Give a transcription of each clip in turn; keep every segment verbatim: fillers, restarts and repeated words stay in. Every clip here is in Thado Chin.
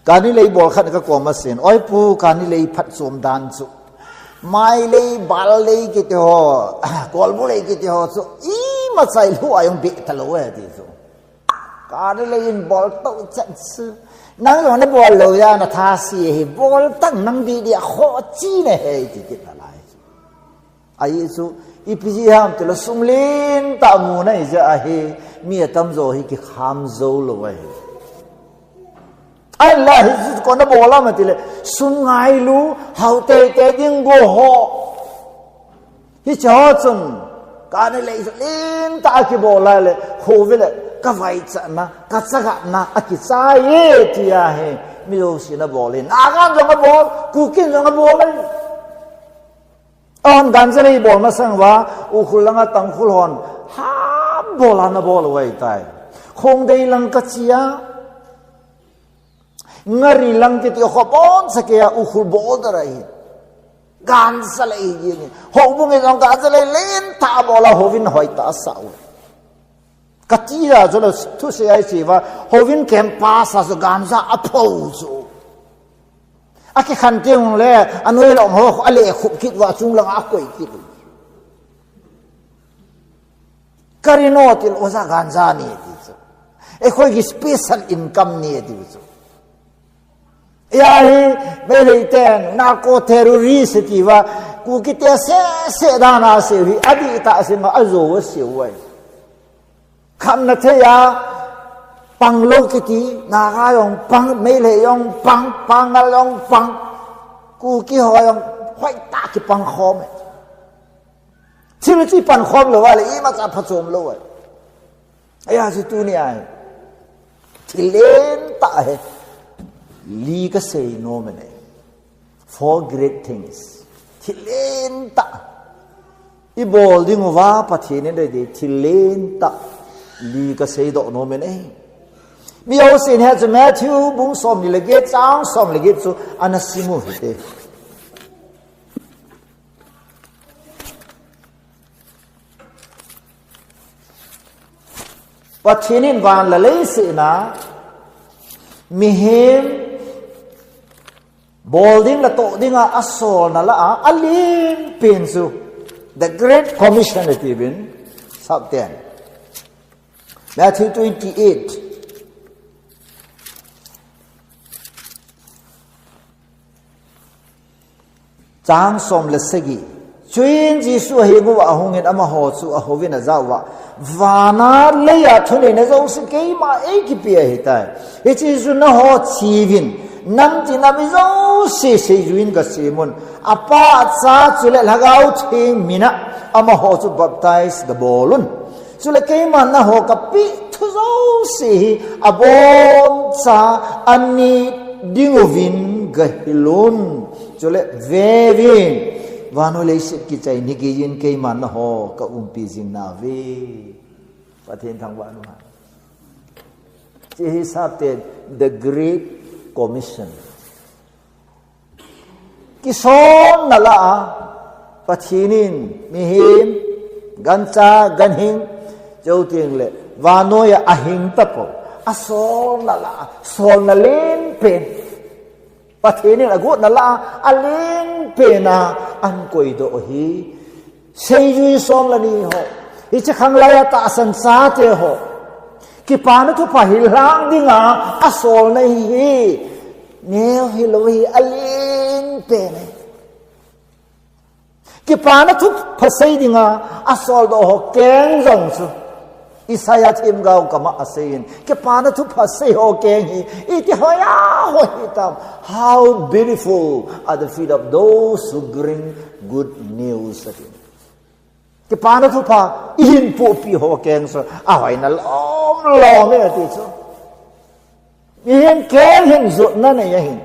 Kani lei bol khat ka kom a sin. Oi pu, kani lei phatchom dan chu. Mai lei, bal lei kiti ho, kolbu lei kiti ho chu. Ima chai lou a jong beh talou e ti chu. Kani lei in bol tou chan chu. Nang jong na bol lou a na tha si hi bol tang nang di di a kho chi ne he ti kit na lai. Ahi chu, ipi jeh ham tile sung lentah mu na hijeh ahi, mi atamjo hi kikham jou lou ahi. Ahinla hichu koi in abol ham tile, sung ngailu, hao teitei ding go ho. Hiche ho chun, kani lei chu lentah a kibol a le, khovel a, ka vaichatna, ka chagatna, akichai e, ti ahi, mi jousen abol e. Nagan jong abol, Kukin jong abol e. Ahon ganja lei bol masang uva, Ukhrul langa Tangkhul hon, ha bol ana bol u ahitai. Khongdei lang kache a, Ngari lang kiti kho bon sa kei a Ukhrul border ahi. Ganja lei hi ni. Houbung in jong ganja lei lentah a bol a, houbung hoitah a sa u. Kati a chu le thusei ahi uva, houbung campus a chu ganja apho chu. Akikhen teng le, anoi lom ho, ale khup kit uva chung langa akoi kit u. Kari no til oja ganja ni ti chu. Ekhoi ki special income ni ti chu. Ahi, Meitei ten, narco terrorist ti uva, Kuki te sese dan a se hi, adih tah a se ma ajo a se uva. Khamna thei a, pang lou kiti, Naga jong pang, Meitei jong pang, Pangal jong pang, Kuki ho jong, hoitah kipang khom e. Thil chu pan khom lou a le, imacha phachom lou a. Ahi chu tuni a hi. Thil lentah hi. Li kasei nom e. Four great things. Thil lentah. Ibol ding uva Pathen in adei thil lentah. Li kasei doh nom e. Mi jousen hiche Matthew bung som ni le get chang som le get chu ana sim u hite. Pathen in van le leiset a mihem bol ding le toh ding a asolna lah a alen pen chu The Great Commission ati uvin, Sapten. Matthew twenty-eight. Chang som le sagi. Chuin Jesu ahenguva ahungin amaho chu ahouvin ajah uva, vana leiya thuneina jouse keima eikipe ahitai. Hiche chu nangho cheuvin, nam ti nam ijouse seijuiyin gasemun. Apa, Cha chule Lhagao Theng mina amaho chu baptize gabol un. Chule keiman nangho kapeh thu jouse hi aboncha anit dinguvin gahil un. Chule veuvin, vannoi leiset kichai ni geiyin keiman nangho kaumpi jing nauve. Pathen thangvah in umhen. Hiche hi Sapten, the Great Commission. Kisonna lah a, Pathen in, mihem, gancha, ganhing, chuteng le, vannoi a ahing tapou. Asonna lah a, sonna lenpen. Pathen in agotna lah a, alenpen a, akoidoh hi. Seijui som le ni ho. Hiche khanglai a tahsan chate ho. Kipana thupha hil lhang dinga asolna hi. Neo hilou hi alenpen e. Kipana thupha sei dinga asoldoh ho keng jong chu. Isaiah themgao kama aseiyin. Kipana thupha sei ho keng hi. Iti hoiya hoi hitam. How beautiful are the feet of those who bring good news, ati. Kipana thupha, ihin pohpi ho keng chu, ahoina lom lom e ati chu. Mihem keng hin jotna nei ahin.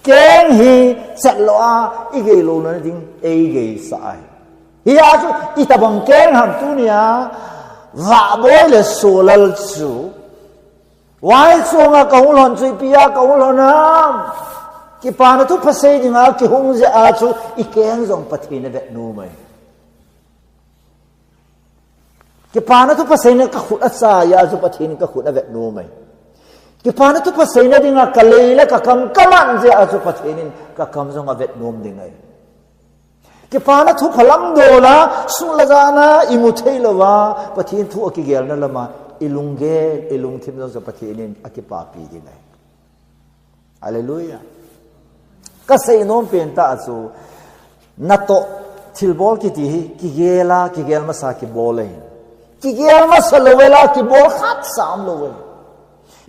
Keng hi chat lou a, igei louna ding, eigei sah ahi. Hia chu, itobang keng ham tunia, vahboi le solal chu. Vai chunga kahung lhon chu, ipi a kahung lhon ham. Kipana thupha sei dinga, kihung jeh a chu, ikeng jong Pathen in avet nom e. Kipana thupha seina kakhut achai a chu Pathen in kakhut avet nom e. Kipana thupha seina dinga ka lei le ka kam ka man jeh a chu Pathen in ka kam jong avet nom ding ahi. Kipana thupha lamdol a, sung le jan a imu thei lou a, Pathen thu akigelna lam a ilunggel, ilungthim jong chu Pathen in akipapi ding ahi. Hallelujah. Ka seinom pen tah chu, natoh thilbol kiti hi, kigel a, kigel masa kibol ahi. Kigel masa lou vela, kibol khat sam lou ahi.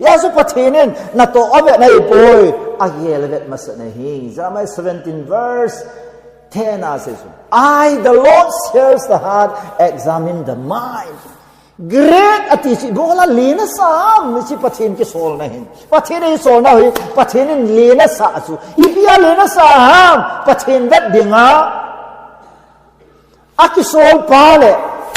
Hijeh chun Pathen in natoh avet nahi poi, agel avet masa nahi. Jeremiah seventeen verse ten a asei chu, "I, the Lord, search the heart, examine the mind." Great ati chu ibola lena sa ham, hiche Pathen kisolna hin. Pathen in solna hi, Pathen in lena sa chu. Ipi a lena sa ham, Pathen vet dinga. Akisol pa le,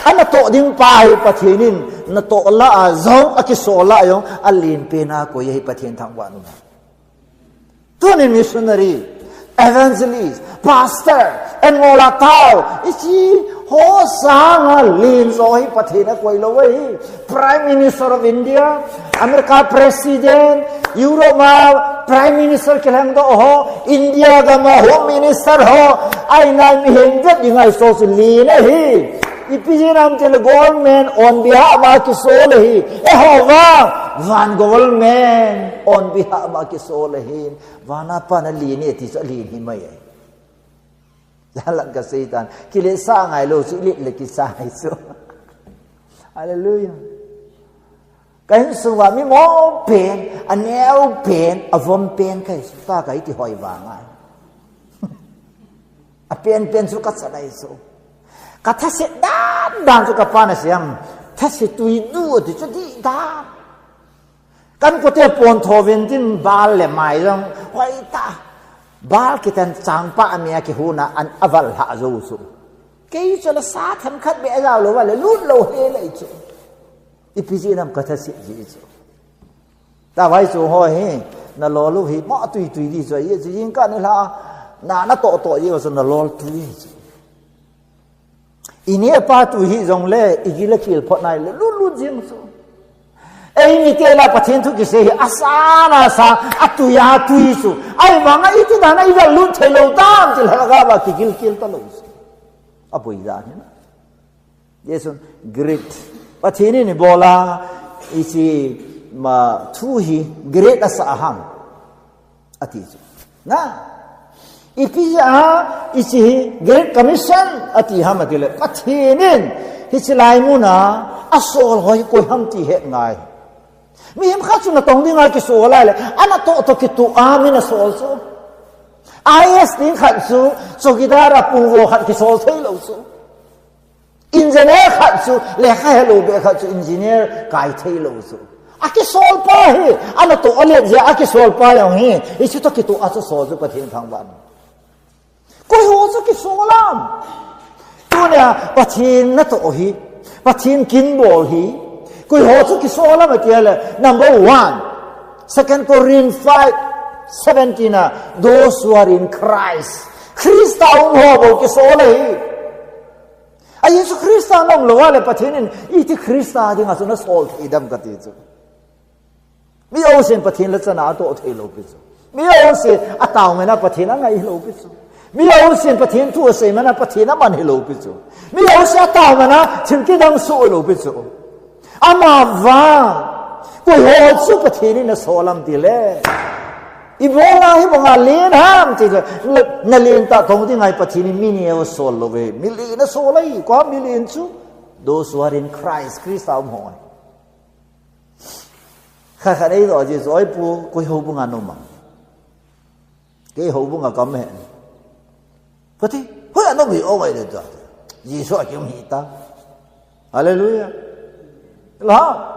anatoh ding pa hi Pathen in, natoh lah a jong, akisol lah a jong, alen pen a koi ahi Pathen thangvah nom. Tuni missionary, evangelist, pastor, engola tao, hiche ho sanga len jo hi Pathen akoi lou ahi. Prime Minister of India, America President, Europe a Prime Minister kilhengdoh ho, India gam a Home Minister ho, ahinai mihem vet ding ahi, so chu len ahi. Ipi jeh ham itile government on behalf ma kisol ahi. Eiho vang, van government on behalf ma kisol ahi. Vana pa nalen e ti chu alen hi mai ahi. Jalan ka seitan. Kile sa ngai lou chu, ilet le kisa ngai chu. Hallelujah. Ka insung uva mi mong pen, aneo pen, avom pen kahi chu. Tua kahi ti hoi vang ahi. Apen pen chu kachan ahi chu. Ka thaset dan dan chu ka pan asei ham. Thaset tui du ati chu dih dan. Kan kote pon tho vin tin bal le mai jong hoi ta. Bal kitan changpa a mi a kihuna an aval lha jou chu. Kei chu la sa themkhat beh ajao lou va le lut lou he le chu. Ipi jeh ham ka thaset jeh chu. Tua vai chu ho hi, na lol u hi, mo tui tui di chu, ye chu jingkah ni lha, na, natoh toh ye chu na lol tui chu. Ineh pa tui hi jongle, igil a kil phot nai le, lut lut jing chu. Eimite lah a Pathen thu kisei hi, asan asan, atui atui chu. Ahivanga iti dan a ivel lut thei lou tam, ti lha ga ba kigil kil ta lou chu. Aboi dan hi na. Jesun great. Pathen in ibola, hiche ma thu hi great asah ham. Ati chu. Na. Ipi a, hiche hi Great Commission ati ham atile. Pathen in, hiche lai mun a, asol ho hi koi ham ti het ngai. Mihem khat chu natong dinga kisol a le, anatoh toh kitoh a min asol chu. I A S ding khat chu, chowkidar a pungvo khat kisol thei lou chu. Engineer khat chu, lekha helou beh khat chu, engineer kai thei lou chu. Akisol pa hi, anatoh alet jeh a akisol pa jong hi, hichu toh kitoh a chu sol chu Pathen thangvah. Koi ho chu kisol ham. Tunia, Pathen natoh hi, Pathen kin bol hi, koi ho chu kisol ham ati le, number one, Second Corinthians five seventeen a, those who are in Christ. Christa um ho bou kisol ahi. A Jesu Christa nom lou a le Pathen in iti Christa dinga chu nasol thei dem kati chu. Mi jousen Pathen lachana atoh thei lou pi chu. Mi jousen ataoman a Pathen angai lou pi chu. Mi jousen Pathen thu asei man a Pathen aman hilou pi chu. Mi jousen ataoman a thil kidang soh lou pi chu. Amavang, koi ho chu Pathen in asol ham tile. Ibola hibanga len ham ti le, na, nalen tah tong ding ahi Pathen in mi neo asol lou ve. Mi len asol ahi, koi mi len chu. Those who are in Christ, Christa um ho. Khat khat eidoh jeh chu, oi pu, koi houbung a na um am. Kei houbung a ka um e. Kati, hoi a na um hi o ngai le ta. Jesu a kium hi ta. Hallelujah. La.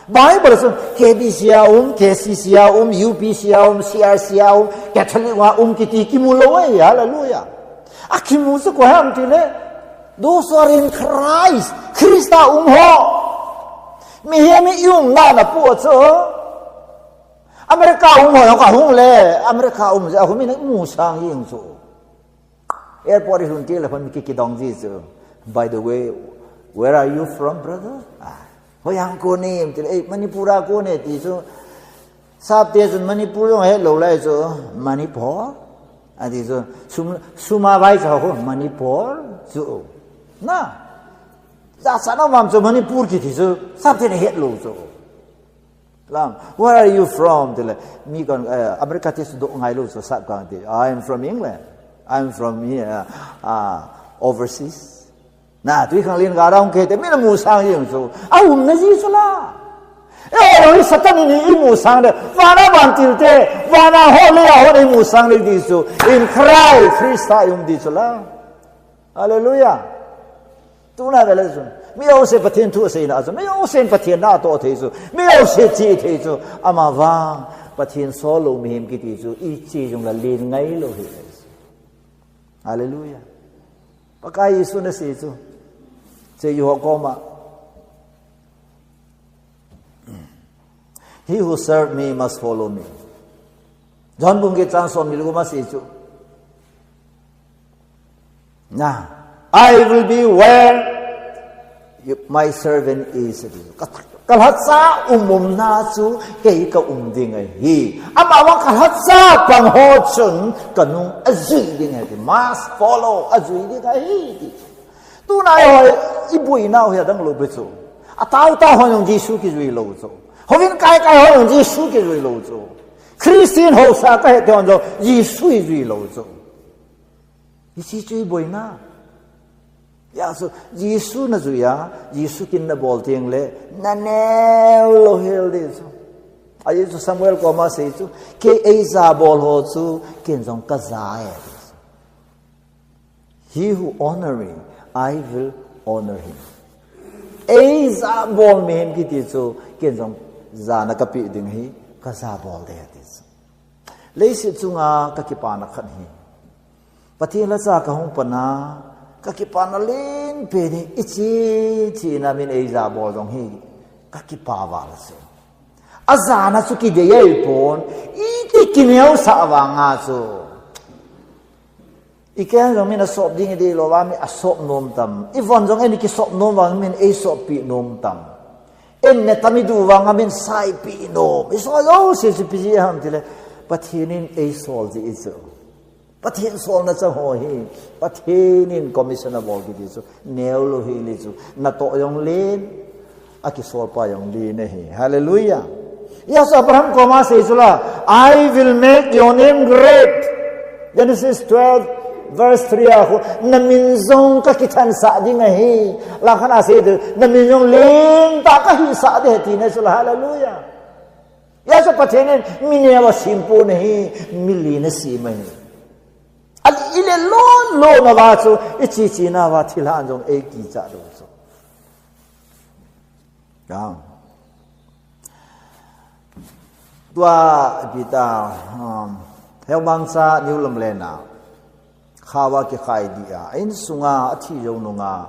Bible a chun K B C a um, K C C a um, U P C a um, C R C a um, Catholic a um kiti kimu lou e. Hallelujah. Akimu chu koi ham tile. Those who are in Christ, Christa um ho. Mihem i umna na pu chu. America um ho, ka hung le, America um jeh a hung mi na mu sang jing chu. Airport i lhun teng le hung mi ki, kidong ji chu. By the way, where are you from, brother? Ah, hoiya kon em, ti le, eh, Manipur a kon e, ti chu. Sapte chun Manipur jong helou lai chu, Manipur. Ati chu, sum, sum a vai chu ho, Manipur chu. Na. Jachat na um chu Manipur kiti chu, sapte na helou chu. Lam, "Where are you from?" tile, mi kon, eh, America te chu doh ngailou chu, sap kang ti, "I am from England. I am from here, uh, overseas." Na, tui khang lin ga dong ke te, mi na mu sang jing chu. A um na ji chu la. Eh, oi, Satan in i mu sang de, vana vantil te, vana ho le a ho i mu sang le di chu. In Christ, Christa i um di chu la. Hallelujah. Tuna vele chu. Mi jouse Pathen thu asei na chu. Mi jouse Pathen na toh thei chu. Mi jouse chi thei chu. Ama vang Pathen sol lou mihem kiti chu. I chi jong la lin ngailou hi. Hallelujah. Pakai Jesu na sei chu. Sei Johan koma. "He who serve me must follow me." John bung get chang som ni le gup ma sei chu. Na, "I will be where you, my servant is." Ka, ka lhacha um umna chu kei ka um ding ahi. Ama vang ka lhacha pang ho chun ka nung ajui ding ahi. Must follow, ajui ding ahi. Tuna i hoi, i boina ho hi adang lou pi chu. A tao tao ho jong Jesu kijui lou chu. Houin kai kai ho jong Jesu kijui lou chu. Christian ho sa ka he te ho jong Jesu i jui lou chu. Hiche chu i boina. Hijeh chun Jesu na jui a, Jesu kin na bol teng le, na neo lou hel di chu. Ajeh chu Samuel koma sei chu, kei ei ja bol ho chu, ken jong ka ja e. "He who honor me, I will honor him." Ei ja bol mihem kiti chu, ken jong jana ka pe ding ahi, ka ja bol ding ahi ti chu. Leiset chunga ka kipana khat hi. Pathen lhacha ka hung pan a, ka kipana len pen hi, i chi chi na min ei ja bol jong hi, ka kipa val a chu. A jana chu kidei ahi pon, i ti kineosah vang a chu. I keng jong min a sop ding i dei lou vang min a sop nom tam. I von jong ei kisop nom vang min ei sop pi nom tam. Ei ne tam i du vang a min saipi nom. I so jouse chu ipi jeh ham tile. Pathen in ei sol ji i chu. Pathen solna chang ho hi. Pathen in commission a bol kiti chu. Neo lou hi le chu. Na toh jong len. A kisolpa jong len ahi. Hallelujah. Hijeh chun Abraham koma sei chu la, "I will make your name great." Genesis twelve, verse three a khu, "Na min jong ka kithansah ding ahi." Lang khat a sei chu, "Na min jong lentah ka hisah ding ahi," ti na chu la. Hallelujah. Hijeh chun Pathen in mi neo a sem pon ahi, mi len a sem ahi. A i le lon lon a va chu, i chi chi na va thilha jong ei kicha lou chu. Tua, ipi ta, um, Heumangcha New Lamlen a, khao a kikhai di a, insunga, athi jou nunga,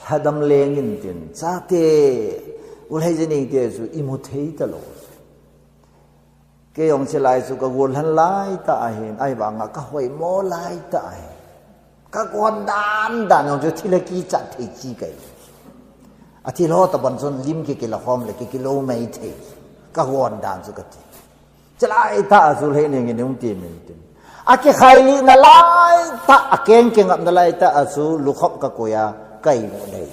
lhadam leng intin, chate, u Lheijaneng te chu imu thei talou. Kei jong chulai chu ka gollhang lai tah ahin, ahivanga ka hoimo lai tah ahin. Ka gon dan dan jong chu thil a kichat thei chi kahi. A thil ho tobang chun lim kikila khom le kikilo mai thei. Ka gon dan chu kati. Chulai tah a chu Lheijaneng in hung ti min tin. A kikhai lih nalai tah, a keng kingap nalai tah a chu lukhop ka koi a, ka imut lheh.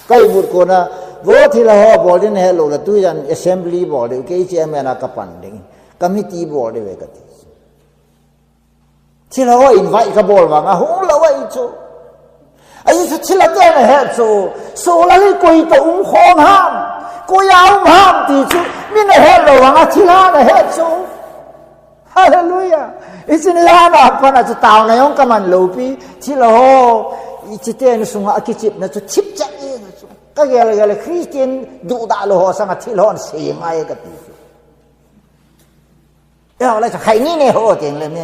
Ka imut kona, vo thil ho bol ding nahet lou le tujan assembly bol ding, kei chairman a ka pan ding, committee bol ding ve kati. Thil ho invite ka bol vanga hung lou ahi chu. Ajeh chu thil a te nahet chu, Saul a le koi toh um khom ham, koi a um ham ti chu, mi nahet lou vanga thil a nahet chu. Hallelujah. Hiche ni lama pat a chu taona jong ka man lou pi, thil ho, hiche teni sunga kichepna chu thip chet jeng chu. Ka gel gel Christian duhdah lou ho sanga thil ho an sei ngai kati chu. Eiho le chu khai ni ne ho teng le mi,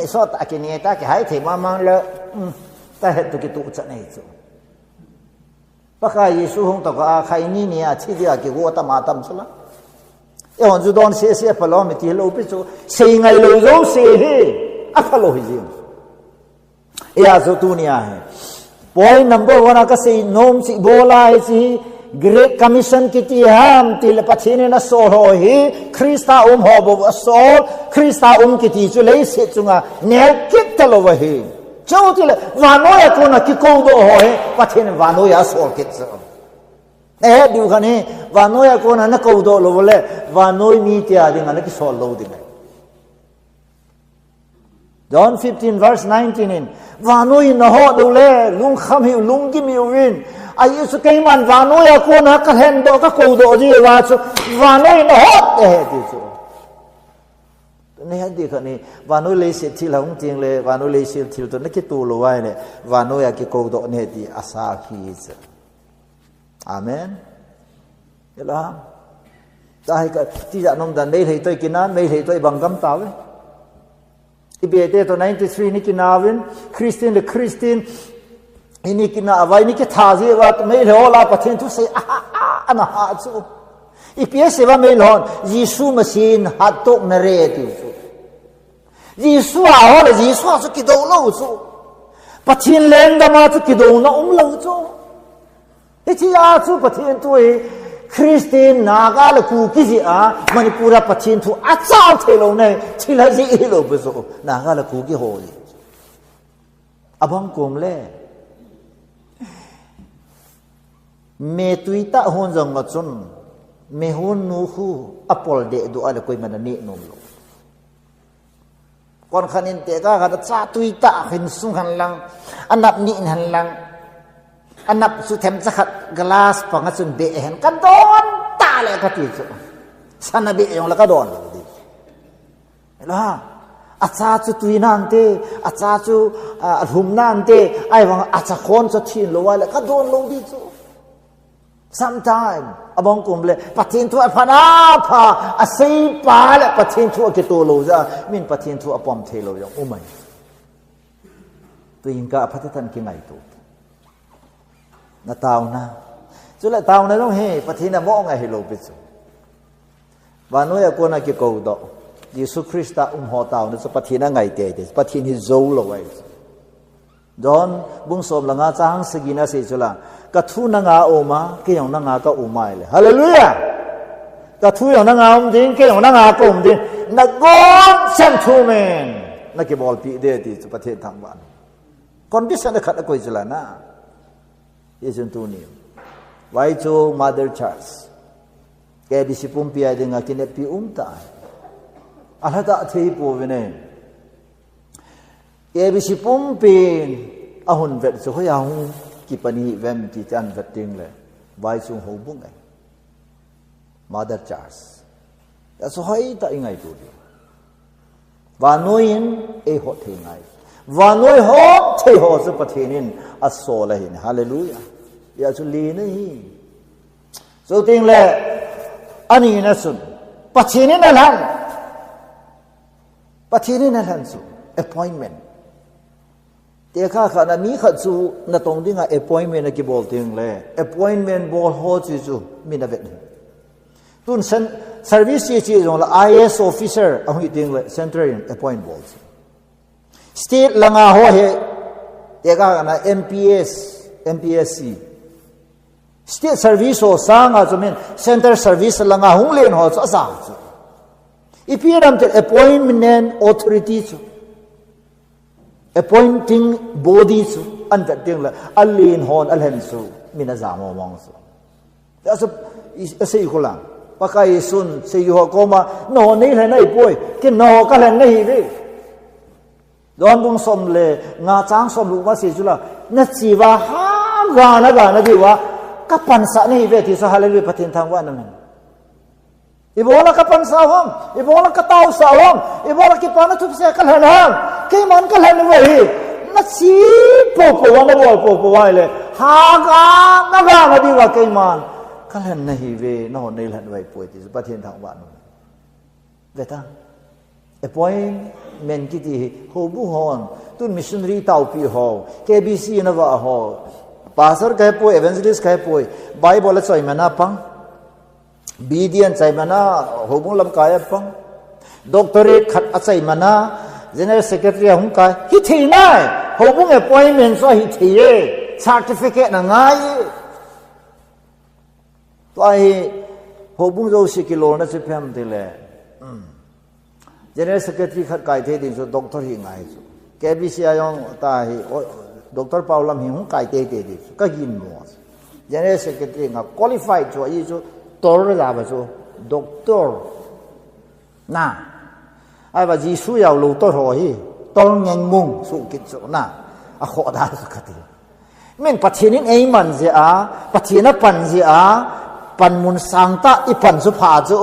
sot a kine ta kihai thei mama le, um, ta het tu kitu chat nei chu. Pakai Jesu hung toh a khai ni ni a thi dia kigo atam atam chu la. Eihon chu don sese aphalou mi ti lou pi chu. Sei ngai lou jouse hi. Aphalou hi jing. Hijeh chu tunia hi. Point number one a ka sei nom chu ibola hiche hi. Great Commission kiti ham, tile Pathen in asol ho hi, Christa um ho bou asol, Christa um kiti chu leiset chunga neo kit talou ahi. Chu tile, vannoi a kona kikoudoh ho hi, Pathen in vannoi a asol kit chu. Eh, diu khan hi, vannoi a kona nakoudoh lou le, vannoi mite a dinga nakisol lou ding ahi. John fifteen verse nineteen in, vannoi nahoh diu le, lungkham hiu, lunggim hiuvin. Ajeh chu keiman vannoi a kona kalhendoh, kakoudoh diu va chu, vannoi nahoh e ti chu. Nahet di khat ni, vannoi leiset thil hung teng le, vannoi leiset thil toh nakitoh lou ahile, vannoi a kikoudoh nahi ti asah hi chu. Amen. Hello. Tahi ka, tija nom dan Meitei toh kina, Meitei toh ibang gam tauve. Ibete toh ninety-three ni kinauvin, Christian le Christian, ini kina avai ni kitha ji va, Meitei ho lah Pathen thusei, a, a, a, ana ha chu. Ipi asei va Meitei hon, Jesu machine hat toh nare ti chu. Jesu a ho le, Jesu a chu kidou lou chu. Pathen lenggam a chu kidouna um lou chu. Hiche a chu Pathen thu hi Christian, Naga le Kuki jeh a Manipur a Pathen thu achal thei lou nei, thil ha ji hilou pi chu Naga le Kuki ho hi. Abang kom le. Me tui tah hon jong ma chun, me hon nu khu apol deh doh a le koiman aneh nom lou. Kon khan in te ka khan a cha tui tah khin sung han lang, anap ni in han lang, anap chu themcha khat glass pang a chun beh hen ka don ta le ka ti chu. Sana beh jong le ka don lou di. Hello ha. Acha chu tui nante, acha chu, ah, alhum nante, ahivang acha khon chu thin lou a le ka don lou di chu. Sometime, abang kom le, Pathen thu apha na pha, asei pa le Pathen thu akitoh lou jeh a, min Pathen thu apom thei lou jong um ahi. Tuin ka apha tah tah in kingaito. Na tauna. Chule tauna jong hi, Pathen a mo ngai hilou pi chu. Vannoi a kona kikoudoh. Jesu Christa um ho tauna chu Pathen a ngai teitei. Pathen hi jou lou ahi. John bung som le nga chang sagi na sei chu la. Ka thu nanga um a, kei jong nanga ka um a ahile. Hallelujah! Ka thu jong nanga um ding, kei jong nanga ka um ding. Na gon chan thu men. Na kibolpi ding ti chu Pathen thangvah. Condition khat akoi chu la na. Hichun tuni. Vaichong Mother Church. K B C pumpi a dinga kineppi um tah. Alha tah thei pouvin e. K B C pumpin ahung vet chu hoiya hung kipan hih uvem ti chu ahin vet ding le. Vaisung houbung e. Mother Church. Hijeh a chu hoitah a i ngaito diu. Vannoi in eihot thei ngai. Vannoi hot thei ho chu Pathen in asol ahin. Hallelujah. Hijeh a chu lina hi. Chuteng le, anina chun. Pathen in alhen. Pathen in alhen chu. Appointment. Tekah khat a mi khat chu natong dinga appointment akibol teng le, appointment bol ho chu chu min avet hi. Tun service chi chi jong le I A S officer ahung hi teng le, central in appoint bol chu. State langa ho hi, tekah khat a M P S, M P S C. State service ho sanga chu min, central service langa hung len ho chu ajao chu. Ipi ham itile appointment authority chu. Appointing body chu, ahin vet teng le, alen hon, alhen chu, min aja mong mong chu. Hijeh a chu, i, asei khu lang. Pakai Jesun, seiju ho koma, nangho neilhen ahipoi, kei nangho kalhen nahiuve. John bung som le nga chang som le gup a sei chu la, nache uva, hagana gana diuva, kapansah nahiuve ti chu, hallelujah, Pathen thangvah in amen. Ibola kapansah ham, ibola kataosah ham, ibola kipana thupuseh kalhen ham, keiman kalhen uve hi. Nache popo uva, nabol popo uva ahile, hagana gana diuva keiman kalhen nahiuve, nangho neilhen uva ahipoi ti chu, Pathen thangvah in amen. Veta. Appointment kiti hi, houbung hon, tun missionary taopi ho, K B C nava ho, pastor kahipoi, evangelist kahipoi, Bible achaimana pang, B D N chaimana, houbung lamkai a pang, doctorate khat achaimana, general secretary ahung kai, hithei nai, houbung appointment chu ahithei e, certificate na ngai e. Tua hi houbung jouse kilolna chu ipi ham tile, um, General Secretary khat kai thei ding chu doctor hi ngai chu. K B C a jong ta hi, o, Doctor Paolam hi hung kai thei thei ding chu. Ka ginmo chu. General Secretary nga qualified chu, ahi chu, tor ja ba chu, doctor. Na. Ahivang Jesu jao lou tor ho hi, tor ngeng mong, sukit chu na. Akhoh da chu kati. Min Pathen in eiman jeh a, Pathen apan jeh a, panmun sangtah ipan chu pha chu.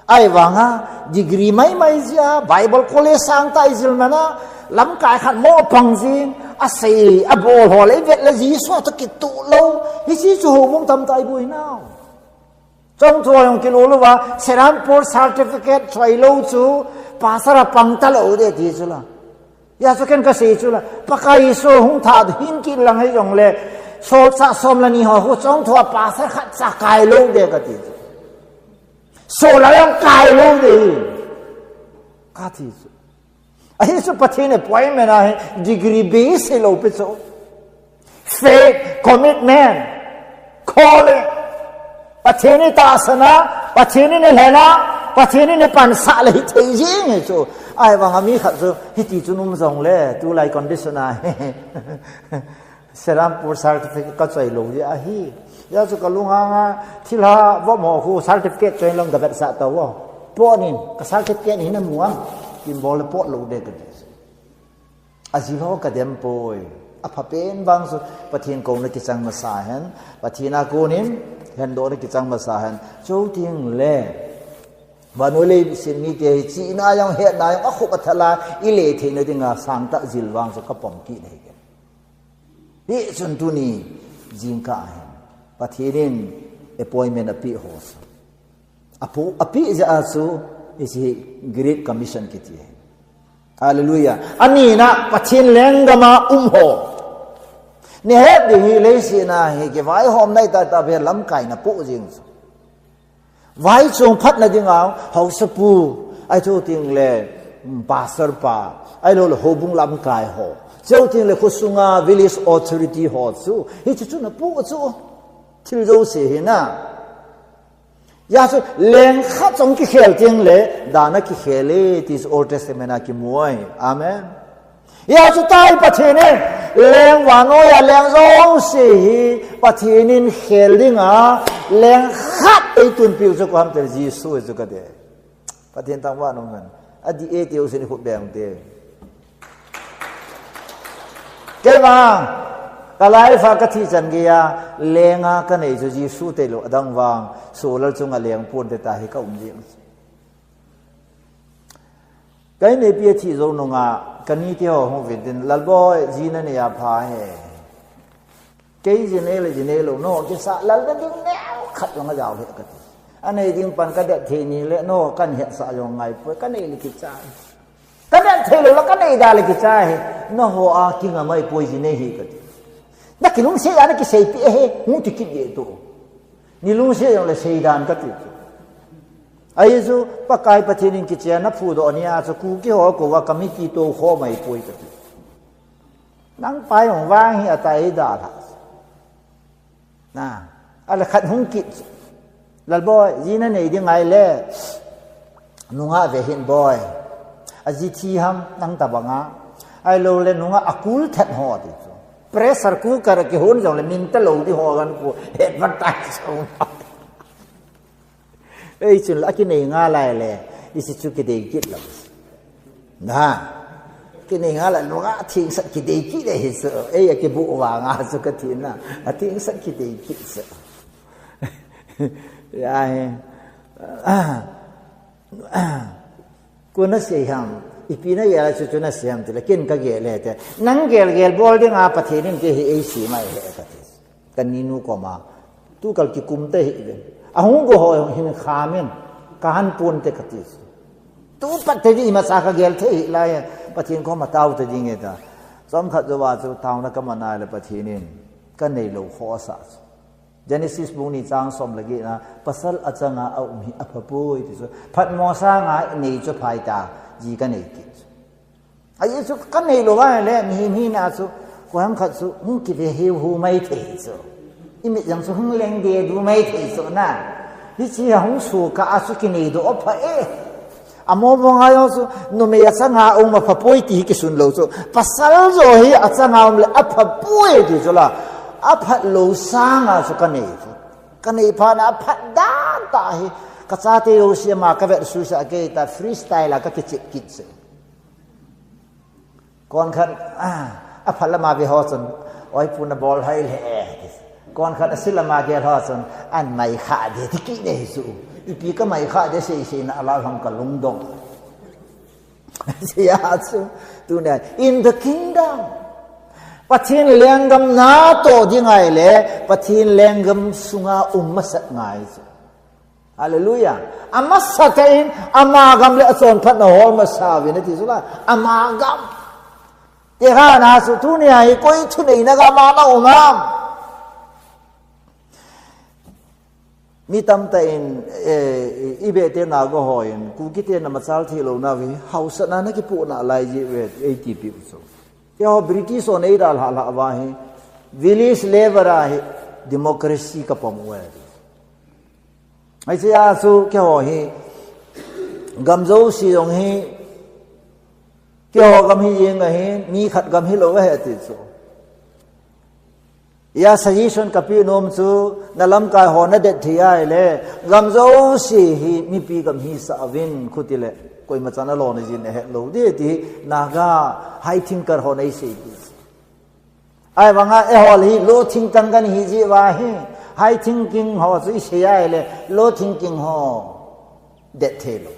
Ahivanga, degree maimai jeh a, Bible college sangtah ijil man a, lamkai khat mo pang jing, asei, abol ho le, ivet le Jesu toh kitoh lou, hiche chu houbung tamtah iboi nau. Chongthu a jong kilolou va, Serampore certificate choi lou chu, pastor a pang talou ding ti chu la. Hijeh chun ken kasei chu la, Pakai Jesu hung thah hin kit lang hijongle, solchah som le ni ho khu chongthu a pastor khat cha kai lou ding kati chu. Sol a jong kai lou ding. Kati chu. Ahi chu Pathen appointment a hi degree base hilou pi chu. Faith, commitment, calling. Pathen in tahsan a, Pathen in alhen a, Pathen in apansah le hithei jing hi chu. Ahivanga mi khat chu, hiti chu um jongle, tulai condition a hi. Serampore certificate kachoi lou jeh ahi. Hijeh chun kalung anga, thilha vom ho khu certificate choi lang kavetsah tauvo. Pot in, ka certificate hi namu am. Kin bol le pot lou ding kati. Ajil ho kadem poi. Aphapen vang chu Pathen kouna kichang masa hen. Pathen a konin, hendohna kichang masa hen. Chuteng le, vannoi leiset mite hi chihna jong, hetna jong, akhup athal a, ile theina dinga sangtah jil vang chu kapom kit ahi. Hichun tuni jingkah hin Pathen in appointment apeh ho chu. Apu, apeh jeh a chu, hiche Great Commission kiti ahi. Hallelujah. Anina Pathen lenggam a um ho. Nahet ding hi leiset a hi kivaihomna itah tah beh lamkai napoh jing chu. Vaichong phatna dinga, haosapu, ahi chuteng le, um, pastor pa, ahilou le houbung lamkai ho. Chuteng le khosunga village authority ho chu. Hichu chu napoh chu. Thil jouse hi na. Hijeh chun leng khat chong kikhel teng le, dan a kikhel e, ti chu Old Testament a kimu ahi. Amen. Hijeh chun tai Pathen in, leng vannoi a leng jouse hi, Pathen in khel dinga, leng khat eitunpiu chu koi ham tile Jesu chu kati. Pathen thangvah in umhen. Adih e tiu sin khut beng te. Keima, ka life a kathi chan geiya, lenga kanei chu Jesu tailou, adang vang, solar chunga leng ponte tahi ka um jing. Ka inneipi athi jou nunga, ka nite ho hung vet in, Lalboi, ji nanei a pha e. Kei ji nei le ji neilou, nangho kisah lal nading neo khat jong ajao hih e kati. Anei ding pan kadet thei ni le, nangho kahin hetsah jong ngai poi, kanei le kichai. Kadet thei lou le kanei da le kichai. Nangho a kinga mai poi ji nei hi kati. Nakilungset a nakiseipeh e, hung ti kit e tu. Nei lungset jongle seidan kati. Ahi chu, Pakai Pathen in kichen a phudoh nia chu, Kuki ho kouva committee tou kho mai poi kati. Nang pai hung vang hi ata eidalha. Na, ale khat hung kit. Lalboi, ji nanei ding ahile, nungah ve hih in boi. Aji thi ham, nang tabanga. Ahilou le nungah akul thet ho ti chu. Pressure cooker kihon jongle min talou ding ho kan ku advertise ho. Ei chun la kinei nga lai le, hiche chu kidei kit lou. Na, kinei nga lai, nungah thengsel kidei kit le hichu. Ei akibu vanga chu kati na, athengsel kidei kit chu. Ya he. Koi nasei ham, ipi nagel a chu chu nasei ham tile, ken kagel e te. Nang gelgel bol dinga Pathen in kei hi eisem ahi e kati. Ka ninu koma, tukal kikum te hih uvin. Ahung go ho hin kham in, kahan pon te kati. Tupat te ding imacha kagel thei hih lai e, Pathen koma tao te ding e ta. Chomkhat jouva chu taona kaman a le Pathen in, kanei lou khoh asah chu. Genesis bung ni chang som le get na, pasal achanga aum hi apha poi ti chu. Phatmo sanga inei chu phai ta, ji kanei kit chu. Ahi chu kanei lou va le, mihem hina chu, koiham khat chu, hung kive hiu hu mai thei chu. Imit jong chu hung leng de du mai thei chu na. Hiche a hung suh kah a chu kinei doh apha e. Amo mo ngai jong chu numei achanga um apha poi ti hi kisun lou chu. Pasal joh hi achanga um le apha poi ti chu la. Aphat lou sanga chu kanei chu. Kanei phat na aphat dan tah hi. Kachate jouse ama kavet suisah kei ta freestyle a kakichep kit se. Kon khat, ah, aphat lama ve ho chun, oi pu nabol hai le, kon khat asil lama gel ho chun, an mai kha de ti kit nei chu. Ipi kamai kha de sei sei na alah ham kalungdong. Sia chu, tunia, in the kingdom. Pathen lenggam natoh ding ahile, Pathen lenggam sunga um masat ngai chu. Hallelujah. Amasatah in, ama gam le achonphatna hol masa uvin ati chu la, ama gam. Tekahna chu tunia hi koi thuneina gam a naum ham. Mi tamtah in, eh, i beh te Naga ho in, Kuki te na machal thei louna uve, hausatna nakipoh nalai ji uve, eiti pi u chu. Keiho British hon eidalhah lhah uva hi, village level a hi, democracy kapom uve. Hiche a chu keiho hi, gam jouse jong hi, keiho gam hi jeng ahin, mi khat gam hilou ahi ati chu. Hia suggestion kapeh nom chu, na lamkai ho nadet thei ahile, gam jouse hi mipi gam hisah uvin, khuti le, koima chan alona jin ahet lou ding ti, Naga high thinker hon eisei ti. Ahivanga eiho hi low thinking kahi jeh uva hi, high thinking ho chu isei ahile, low thinking ho det thei lou.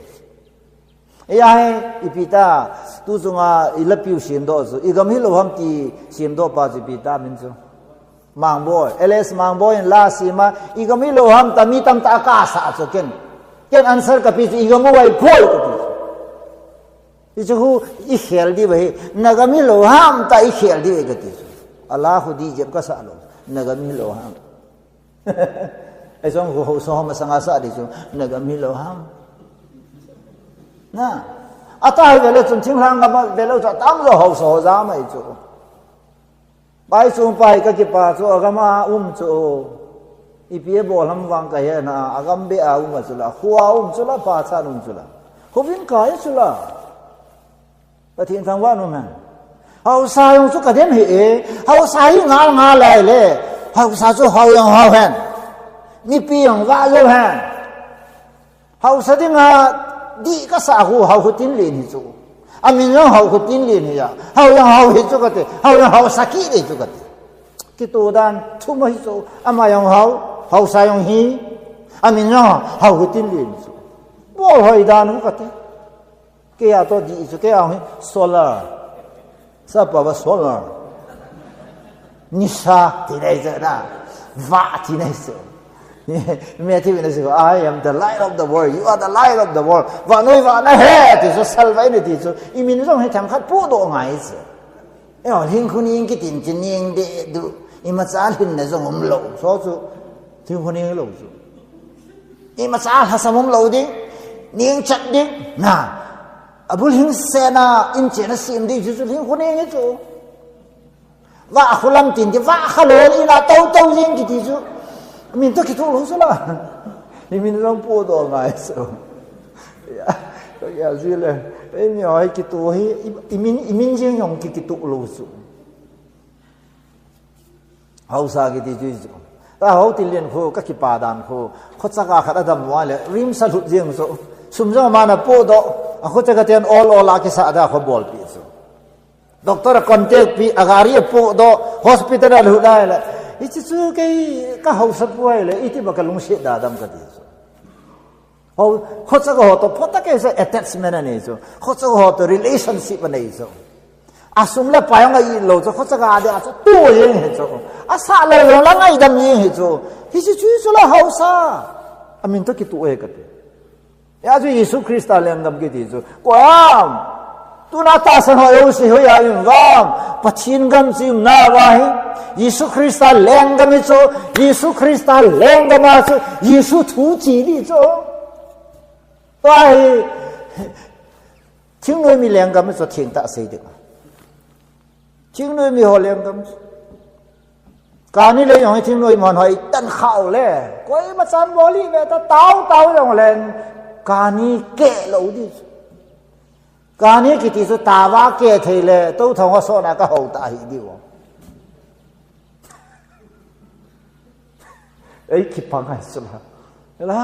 Hia hi, ipi ta, tu chunga ilapiu semdoh chu, igam hilou ham ti semdoh pa chu ipi ta min chu. Mangboi, L S Mangboi in la sema, igam hilou ham ta mi tamtah a kasah chu ken. Ken answer kapeh chu igam u ahi poi kati chu. Hichu hu ikhel diu ahi, nagam hilou ham ta ikhel diu ahi kati chu. Ala hu di jep kasah lou, nagam hilou ham. Ei jong hu haosa ho masanga sah di chu, nagam hilou ham. Na, atah hi velou chun thinglhang gam a velou chu atamjo haosa ho jam ahi chu. Pai chung pai kakipah chu agam a um chu. Ipi abol ham vang kahe na, agam beh a um a chu la, kho a um chu la, pachat um chu la. Khovin kai chu la. Pathen thangvah in um hen. Haosa jong chu kadem hih e, haosa hi ngal ngal lai le, haosa chu hao jong hao hen. Mipi jong vah jou hen. Haosa dinga dih kasah hu, hao hu tin len hi chu. Amin jong hao hu tin len hi a. Hao jong hao hi chu kati, hao jong haosa kit hi chu kati. Kitoh dan thum ahi chu. Ama jong hao, haosa jong hi. Amin jong hao hu tin len hi chu. Bol hoi dan hu kati. Kei a toh dih chu, kei a hi solar. Sapa va solar. Nisa ti nei chu na. Vah ti nei chu. Matthew in asei, "I am the light of the world. You are the light of the world." Vannoi vah nahi ti chu, salvah in ti chu. Imin jong hi themkhat pohdoh ngai chu. Eiho, lhingkhu ning kitin chu ning deh duh. Imacha lhinna jong umlou. Chu chu. Lhingkhu ning lou chu. Imacha lhasam umlou ding. Ning chat ding. Na. Abul hing sena in chena sem ding chu chu lhingkhu ning hi chu. Vah khulam tin ti, vah khalou in a tou tou jing kiti chu. Min toh kitoh lou chu la. Imin jong pohdoh ngai chu. Ya, ya ji le. Eimi hoi kitoh hi, i, imin, imin jeng jong ki, kitoh lou chu. Haosa kiti chu chu. Ta hao tin len khu, kakipah dan khu. Khochaka khat adam uva le, RIMS a lut jeng chu. Sum jong amana pohdoh. Akhochaka ten ol ol a kisah da kho bolpi chu. Doctor a contact pi, agari apohdoh, hospital a lut lai le. Hiche chu kei kahaosa poi le, iti ba kalungset da dam kati chu. Hao, khochaka ho toh, phota kei sa attachment anei chu. Khochaka ho toh relationship anei chu. Asum le pai jong a-it lou chu, khochaka dia chu, tu jeng hi chu. Asah lou jong le ngaidam jeng hi chu. Hiche chu chu la haosa. Amin toh kitoh e kati. Hia chu Jesu Christa lenggam kiti chu. Koiham. Tuna tahsan ho jouse hoiya i um uvem. Pathen gam chu i umna uva hi. Jesu Christa lenggam hi chu. Jesu Christa lenggam a chu. Jesu thu che ding chu. Tua hi. Thingnoi mi lenggam hi chu thengtah sei ding. Thingnoi mi ho lenggam chu. Kani le jong hi thing noi mon hoi tan khau le. Koima chan bol hi ve ta tao tao jong le. Kani keh lou di chu. Kani kiti chu tava keh thei le. Tou thong ho sona ka hou ta hi di o. Ei kipang ai chu la. La.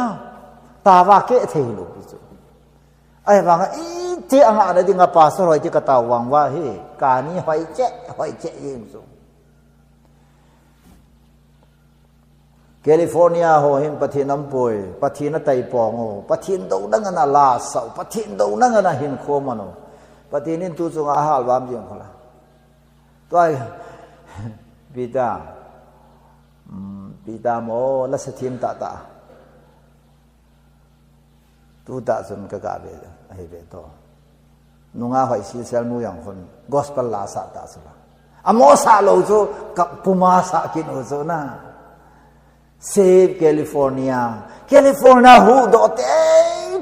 Tava keh thei lou di chu. Ahivanga iti anga na dinga pastor hoi ti ka tao vang va hi. Kani hoi che, hoi che jing chu. California ho hin Pathen aum poi, Pathen ataipong u, Pathen douna ngana la sau, Pathen douna ngana hinkho man u. Pathen in tu chunga ahal vam jing khola. Tua hi, Peter, um, Peter mo, la sa thim ta ta. Tu ta chun ka ga ve, ahi ve to. Nunga hoi si sel nu yang khun, gospel la sa ta chun. Amo sa lou chu, ka puma sa kin u chu na. Save California. California hu do te,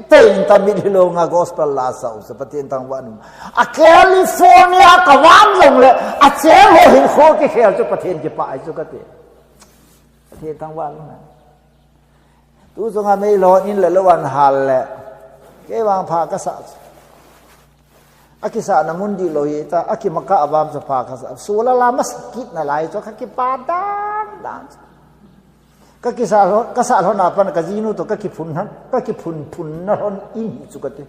te in ta mit hi lo nga gospel la sa u chu, Pathen thangvah in um. A California ka vam long le, a cheng ho hin kho ki khel chu Pathen ki pa ai chu ka ti. Pathen thangvah in um. Tu chunga mei lo in le lo an hal le. Kei vang pha ka sa. A kisa na mun di lo hi ta, a kimaka avam chu pha ka sa. Sula la mas kit na lai chu ka kipa dan dan. Ka kisa lo, ka sa lo na pan ka jinu to ka kiphun han, ka kiphun phun na hon in hi chu ka ti.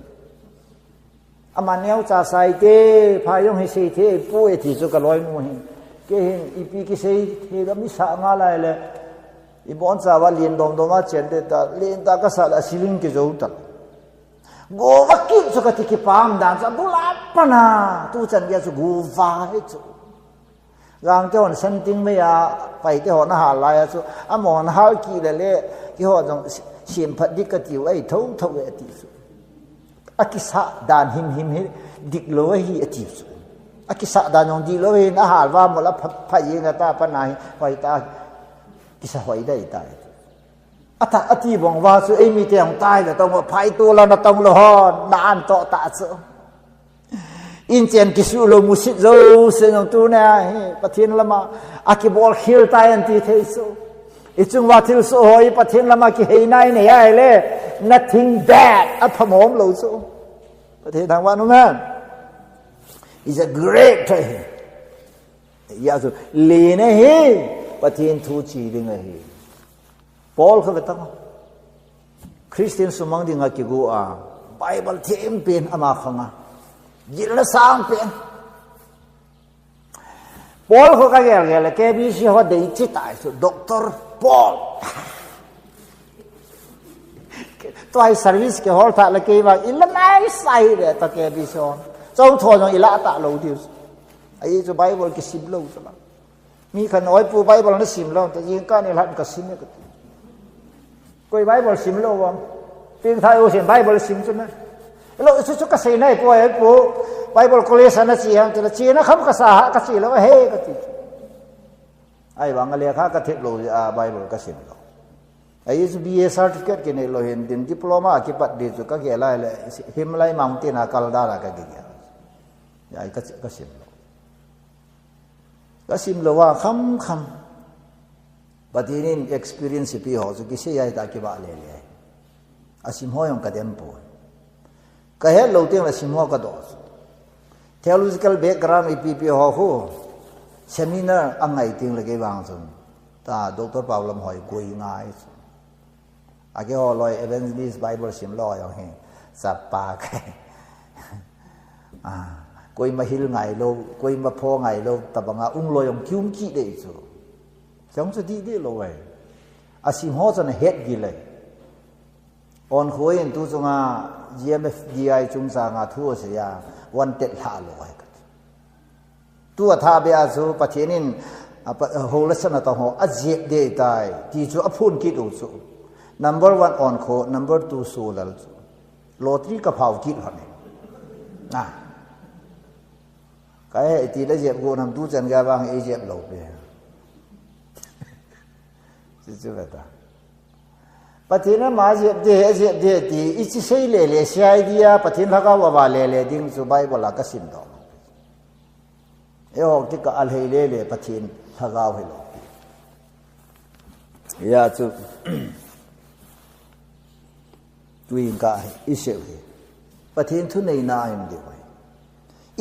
Ama neo cha sai te, pha jong hi sei te, pu e ti chu ka loi mu hi. Kei hin, ipi ki sei te, ka mi sa nga lai le. I bon cha va lien dom dom a chen te ta, lien ta ka sa la siling ki zo ta. Go va ki chu ka ti ki pam dan cha, bu la pa na, tu chan ya chu go va he chu. Gang te hon san ting mei a, pai te hon a hal lai a chu, a mon hal ki le le, ki ho jong si-, sim phat dik ka tiu, ei tho tho e ti chu. A kisa dan him him hi, dik lo hi a ti chu. A kisa dan jong dik lo hi, a hal va mo la pha, pha yi nga ta pa na hi, hoi ta, kisa hoi dai ta. A ta, a ti bong va chu, ei mi te hong tai le tong, phai tu la na tong lo hon, na an to ta chu. In chen kisu lo musit zo se jong tu na hi, Pathen lama, a kibol khel tai an ti thei so. I chung va thil so hoi, Pathen lama kihei nai nei ai le, nothing bad, a phamom lo so. Pathen thangvah in um hen. Is a great thing. Ya chu, lien ahi, Pathen thu chi ding ahi. Paul kha ve tang. Christian sumang dinga kigu a, Bible them pen ama khang a. Jil na sang pen. Paul kho ka gel gel, K B C ho dei chi tai chu, Doctor Paul. Tua hi service ke hol tha la kei vang, ila nai sai le ta K B C ho. Chau tho jong ila ta lo diu. Ai chu Bible kisim lo chu la. Mi khan, "Oi pu, Bible na sim lo," ta, "Jingkah ni lhan ka sim e," ka ti. Koi Bible sim lo vang. Ping thai u sim Bible sim chu na. Lo chu chu ka sei nai pu, "Oi pu, Bible college ana chi ham," ti la, "Chi na kham ka sa ha," ka chi lo, "He," ka ti. Ai vang a lekha ka thep lo a Bible ka sim lo. Ai chu B A certificate ki nei lo hin din diploma kipat di chu ka gel lai le Himlai Mountain a kal dan a ka gel. Ai ka, ka sim lo. Ka sim lo a kham kham. Pathen in experience pi ho chu kisei ai ta kiba le le. A sim ho jong ka dem poi. Ka het lo teng le sim ho ka do chu. Theological background ipi pi ho khu. Seminar a ngai teng le kei vang chun. Ta Doctor Paul Lamhoi koi ngai chu. A keiho loi evangelist Bible sim lo jong hi, chapa kei. Ah, koima hil ngai lo, koima pho ngai lo, tabanga um lo jong kium kit dei chu. Jong chu dih dih lo ai. A sim ho chun a het gil ai. On khoi in tu chunga G M F D I chungchanga thu asei a, wanted hla lo ai ka ti. Tu a tha be a chu Pathen in, a, pa, a, ho la sana ta ho, a jep de tai, ti chu a phun kit u chu. Number one on kho, number two su lal chu. Lottery ka phau kit hon e. Na. Ka he ti la jep go nam tu chan ga vang e jep lo pe. Chu chu ve ta. Pathen ama jep de, a jep de ti, i chi sei le le, C I D a, Pathen lhagao a va le le ding chu Bible a ka sim do. Eiho kikah a lhei le le Pathen lhagao hi lo. Hijeh chun, tuin ka hi, i seiu hi. Pathen thuneina ahin diu ahi.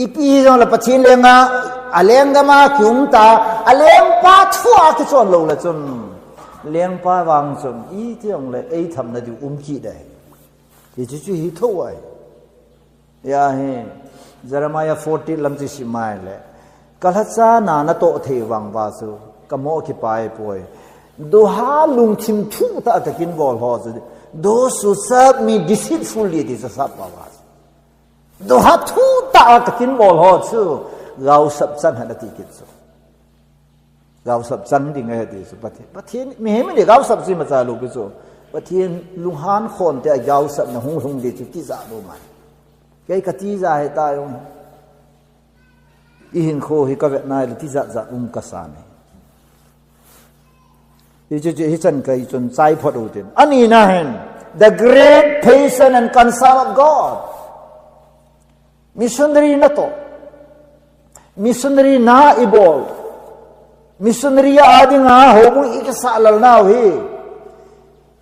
Ipi hijongle Pathen lenga, alenggam a kium ta, alengpa thu a kichon lou le chun. Lengpa vang chun, iti jongle, eitham na diu um kit ding ahi. Hichu chu hi tho ahi. Hijeh hin, Jeremiah fourteen lam chu sim mai le. Ka lhacha na natoh thei vang uva chu, ka mo kipa ahipoi. Doha lungthim thutah a ka kin bol ho chu. Those who serve me deceitfully ti chu sap pa uva chu. Doha thutah a ka kin bol ho chu. Gaosap chan hen ati kit chu. Gaosap chan ding ahi ti chu Pathen. Pathen, mihem in gaosap chu imacha lou pi chu. Pathen lunghan khon te a gaosapna hung lhung ding chu tijat lou mai. Kei ka tijat ahi tai jong. I hinkho hi ka vet nai le tijat jat um ka sa nai. Hichu, chu, hichan kei chun chai phot u tin. Ani na hin, the great patience and concern of God. Missionary natoh. Missionary na ibol. Missionary a dinga houbung i kisah lel nau hi.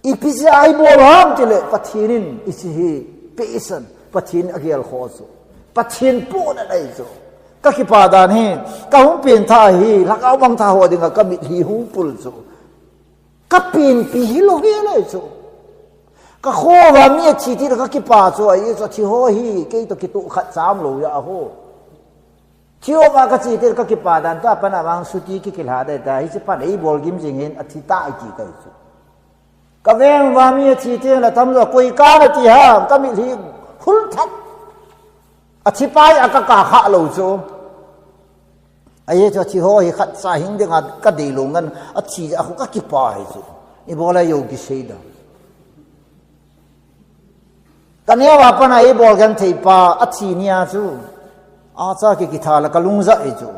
Ipi jeh a ibol ham tile Pathen in hiche hi patience, Pathen agelkhoh chu. Pathen pohnat ahi chu. Ka kipa dan hi, ka hung pengthah hi, lhagao mangthah ho dinga ka mitlhi hung pul chu. Ka penpi hilou hel ahi chu. Ka kho uva mi athi tile ka kipa chu ahi chu, athi ho hi, kei toh kitoh khat cha umlou ahi ho. Thi uva ka che tile ka kipa dan, tua pat a vang chuti ki kilha ding ahitai, hiche pat eibol gim jing hin athi tai ti kahi chu. Ka veng uva mi athi tile tamjo koi ka nati ham, ka mitlhi khul that. Athi pa hi a ka kah kha lou chu. Ahi chu athi ho hi khat cha hing dinga ka dei lou ngen athi a khu ka kipa ahi chu. Ibol a jou kisei ding. Ka neo a pat a ibol genthei pa athi nia chu. Acha ki kitha la ka lung ja ahi chu.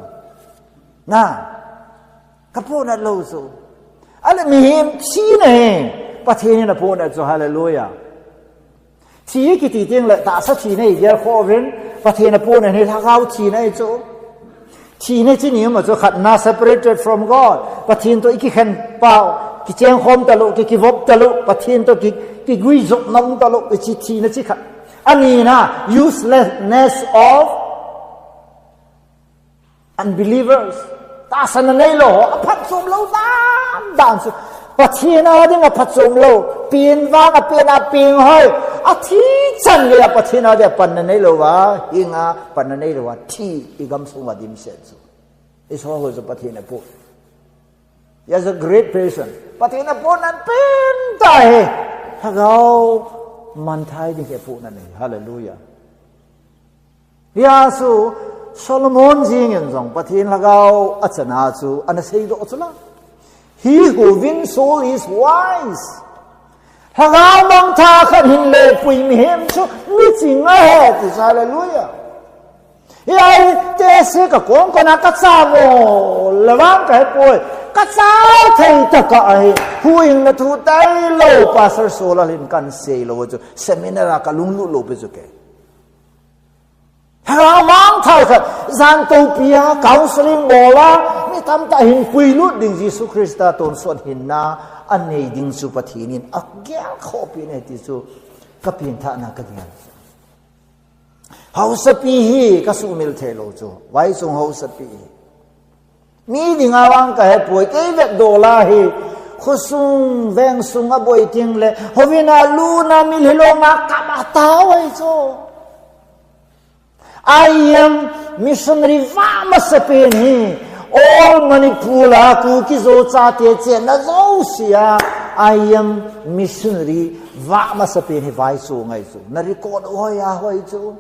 Na. Ka pohnat lou chu. Ahile mihem thina hi. Pathen in apohnat chu, hallelujah. Thi kiti teng le tahsa thina hi gelkhoh uvin, Pathen apohnat hi lhagao thina ahi chu. Thina chu ni um a chu khatna separated from God. Pathen toh i kikhen pau, kichengkhom talou, ki kivop talou, Pathen toh ki, kiguijop nom talou, hiche thina chu khat. Ani na, uselessness of unbelievers, tahsanna neilou ho, aphatchom lou dan dan chu. Pathen a dinga phatchom lou, pen vang a pen a peng hoi, athi chan geiya Pathen a dinga panna neilou va, hinga panna neilou va, thi i gamsung uva dimset chu. Hiche ho chu Pathen apoh. He has a great patience. Pathen apohnat pen tah ahi. Lhagao manthah ding apohnat ahi. Hallelujah. Hijeh chun Solomon jeng in jong Pathen lhagao achana chu ana seidoh chu la. He who wins soul is wise. Lhagao mangthah khat hin lepui mihem chu miching ahi ti chu, hallelujah. Hijeh a hi test hi ka kon kon a ka cha mo le vang ka hepoi. Ka cha thei tah a hi huhhingna thu tailou Pastor Solal hin kan seilou chu seminar a ka lunglut lou pi chu kei. Lhagao mangthah khat, jan toupia, counseling bol a, mi tamtah hin puilut ding Jesu Christa tonsot hinna anei ding chu Pathen in agelkhohpi ahi ti chu ka pengthahna ka gel. Haosapi hi ka sumil theilou chu, vaichong haosapi hi. Mi dinga vang ka hepoi, kei vetdoh la hi, khosung, vengsung aboi teng le, houin a lutna mitlhi longa kap a tao ahi chu. I M missionary vah masapen hi, all Manipur a Kuki Zo chate chenna jousea, I M missionary vah masapen hi vaichong ahi chu. Na record hoi a hoi chu.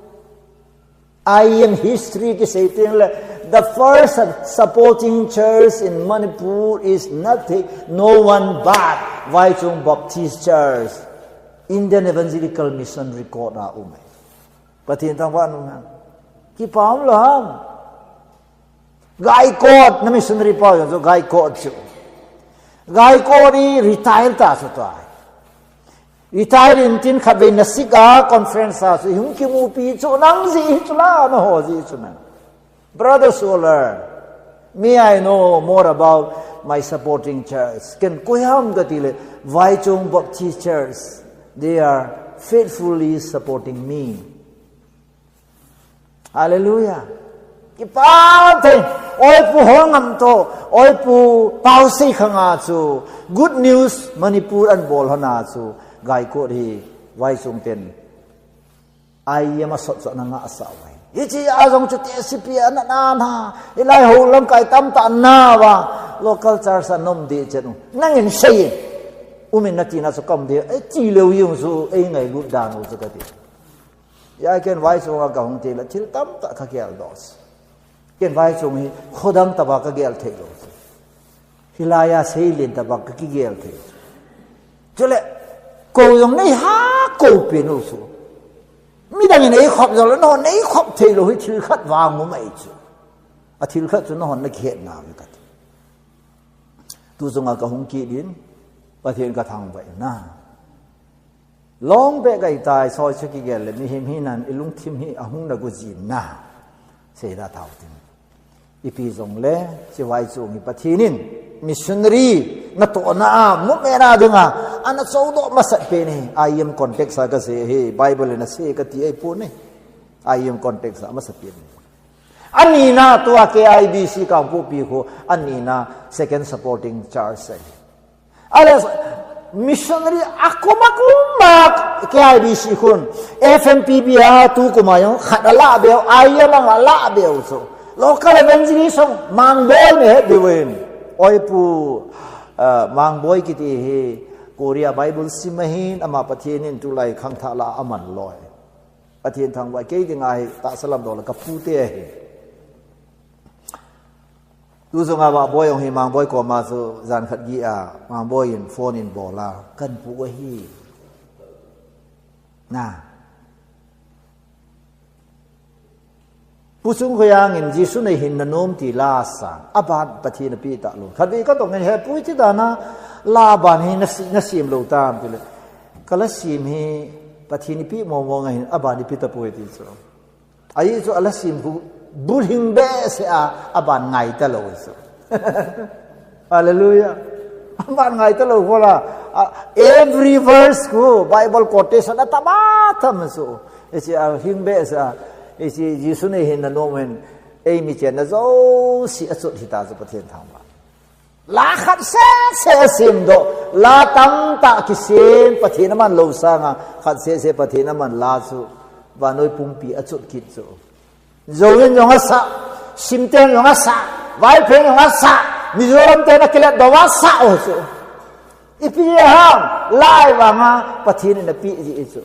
I M history kisei teng le, the first supporting church in Manipur is nothing, no one but Vaichong Baptist Church, Indian Evangelical Mission record a um ahi. Pathen thangvah in um hen. Kipa um lou ham. Gaikot, na missionary pa jong chu Gaikot chu. Gaikot hi retire ta chu tua. Retire in tin khatvei Nasik a conference a chu hung kimupi chu nang jeh hi chu la, na ho jeh chu nang. Brother Solar. May I know more about my supporting church? Ken koi ham kati le, Vaichong Baptist Church. They are faithfully supporting me. Hallelujah. Kipa thei, Oipu Hongam to, Oipu Pausei khanga chu, Good News Manipur an bol hona chu, Gaikot hi, Vaichong ten, I M a sot sot na nga sa wai. Hichi a jong chu te sipi a na na na, hilai ho lamkai tamtah na va, local church a nom di chen u. Nangin sei, umin na tina chu kam di, ei ti leu yung chu, ei ngailut dan u chu kati. Ya ken Vaichong a ka hung ti la, thil tamtah ka gel dos. Ken Vaichong hi khodang taba ka gel thei lo. Hilai a seilin taba ka kigel thei. Chule, ko jong nei ha ko pe nu su. Midang in ei khop jong lo, no nei khop thei lo hi thil khat vang mu mai chu. A thil khat chu no hon na khet na ve ka ti. Tu jong a ka hung ki din, Pathen ka thangvah na. Long be gai tai, soi chu kigel le, mihem hi nan, i lungthim hi, ahung na gu jin na. Sei da thau tin. Ipi jong le, chi Vaichong hi Pathen in, missionary, na to na a, mu me na ding a, ana chou do masat pe ni, I M context a ka sei hi, Bible in a sei ka ti ai pu ni, I M context a masat pe ni. Ani na tua K I B C Kangpokpi khu, ani na second supporting church ai. Ale missionary akuma kuma K I B C khun F M P B a tu kuma jong khat ala beu, I M a ala beu so. Local evangelist song Mangboi ne he beu in. Oipu, uh, Mangboi kiti hi Korea Bible sim ahin ama Pathen in tulai khangthah la aman loi. Pathen thangvah kei dinga hi tahsa lam dol ka pute ahi. Tu jong a Mangboi jong hi Mangboi koma chu jan khat gi a Mangboi in phone in bol a kan pu ahi. Na. Pu Chung Khoi Ang in Jesu nei hin na nom ti la sa. Aban Pathen a pi ta lo. Khat vei ka tong in he pu ti dana la ban hi na si, na sim lo tam ti le. Ka la sim hi Pathen i pi mo mo nga hin aban i pi ta pu ti chu. Ahi chu a la sim khu, bulhing behseh a, aban ngai ta lo chu. Hallelujah. Aban ngai ta lo khu la, a, every verse khu, Bible quotation a tam a tam chu. Hichi a hing behseh a, hichi Jesu nei hin na nom hen, ei mi chen na jouse a chut hi ta chu Pathen thangvah. La khat seh seh a sim doh, la tamtah kisim, Pathen aman lo sanga, khat seh seh Pathen aman la chu, vannoi pumpi a chut kit chu. Zo in jong a sah, Simten jong a sah, Vaiphei jong a sah, Mizoram ten a kilet doh a sah o chu. Ipi ham, lai vanga, Pathen in a pi ji chu.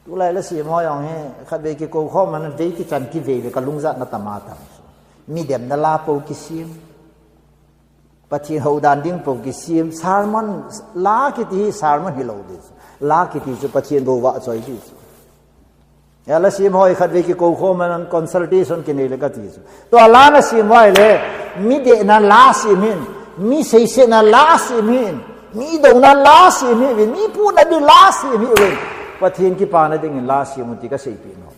Tulai la sim ho jong hi, khat vei kikou khom a, vei kichan kivei le ka lungjat na tam a tam. Mi dem na la po kisim. Pathen hou dan ding po kisim. Sermon, la kiti hi sermon hi lo di chu. La kiti chu Pathen bou vahchoi di chu. Ya la sim ho hi khat vei kikou khom a, consultation kinei le ka ti chu. Tua la na sim vai le, mi dehna la sim hin, mi seisetna la sim hin, mi douna la sim hin, mi puhna di la sim hin. Pathen kipana dingin la sim un ti ka seipi no.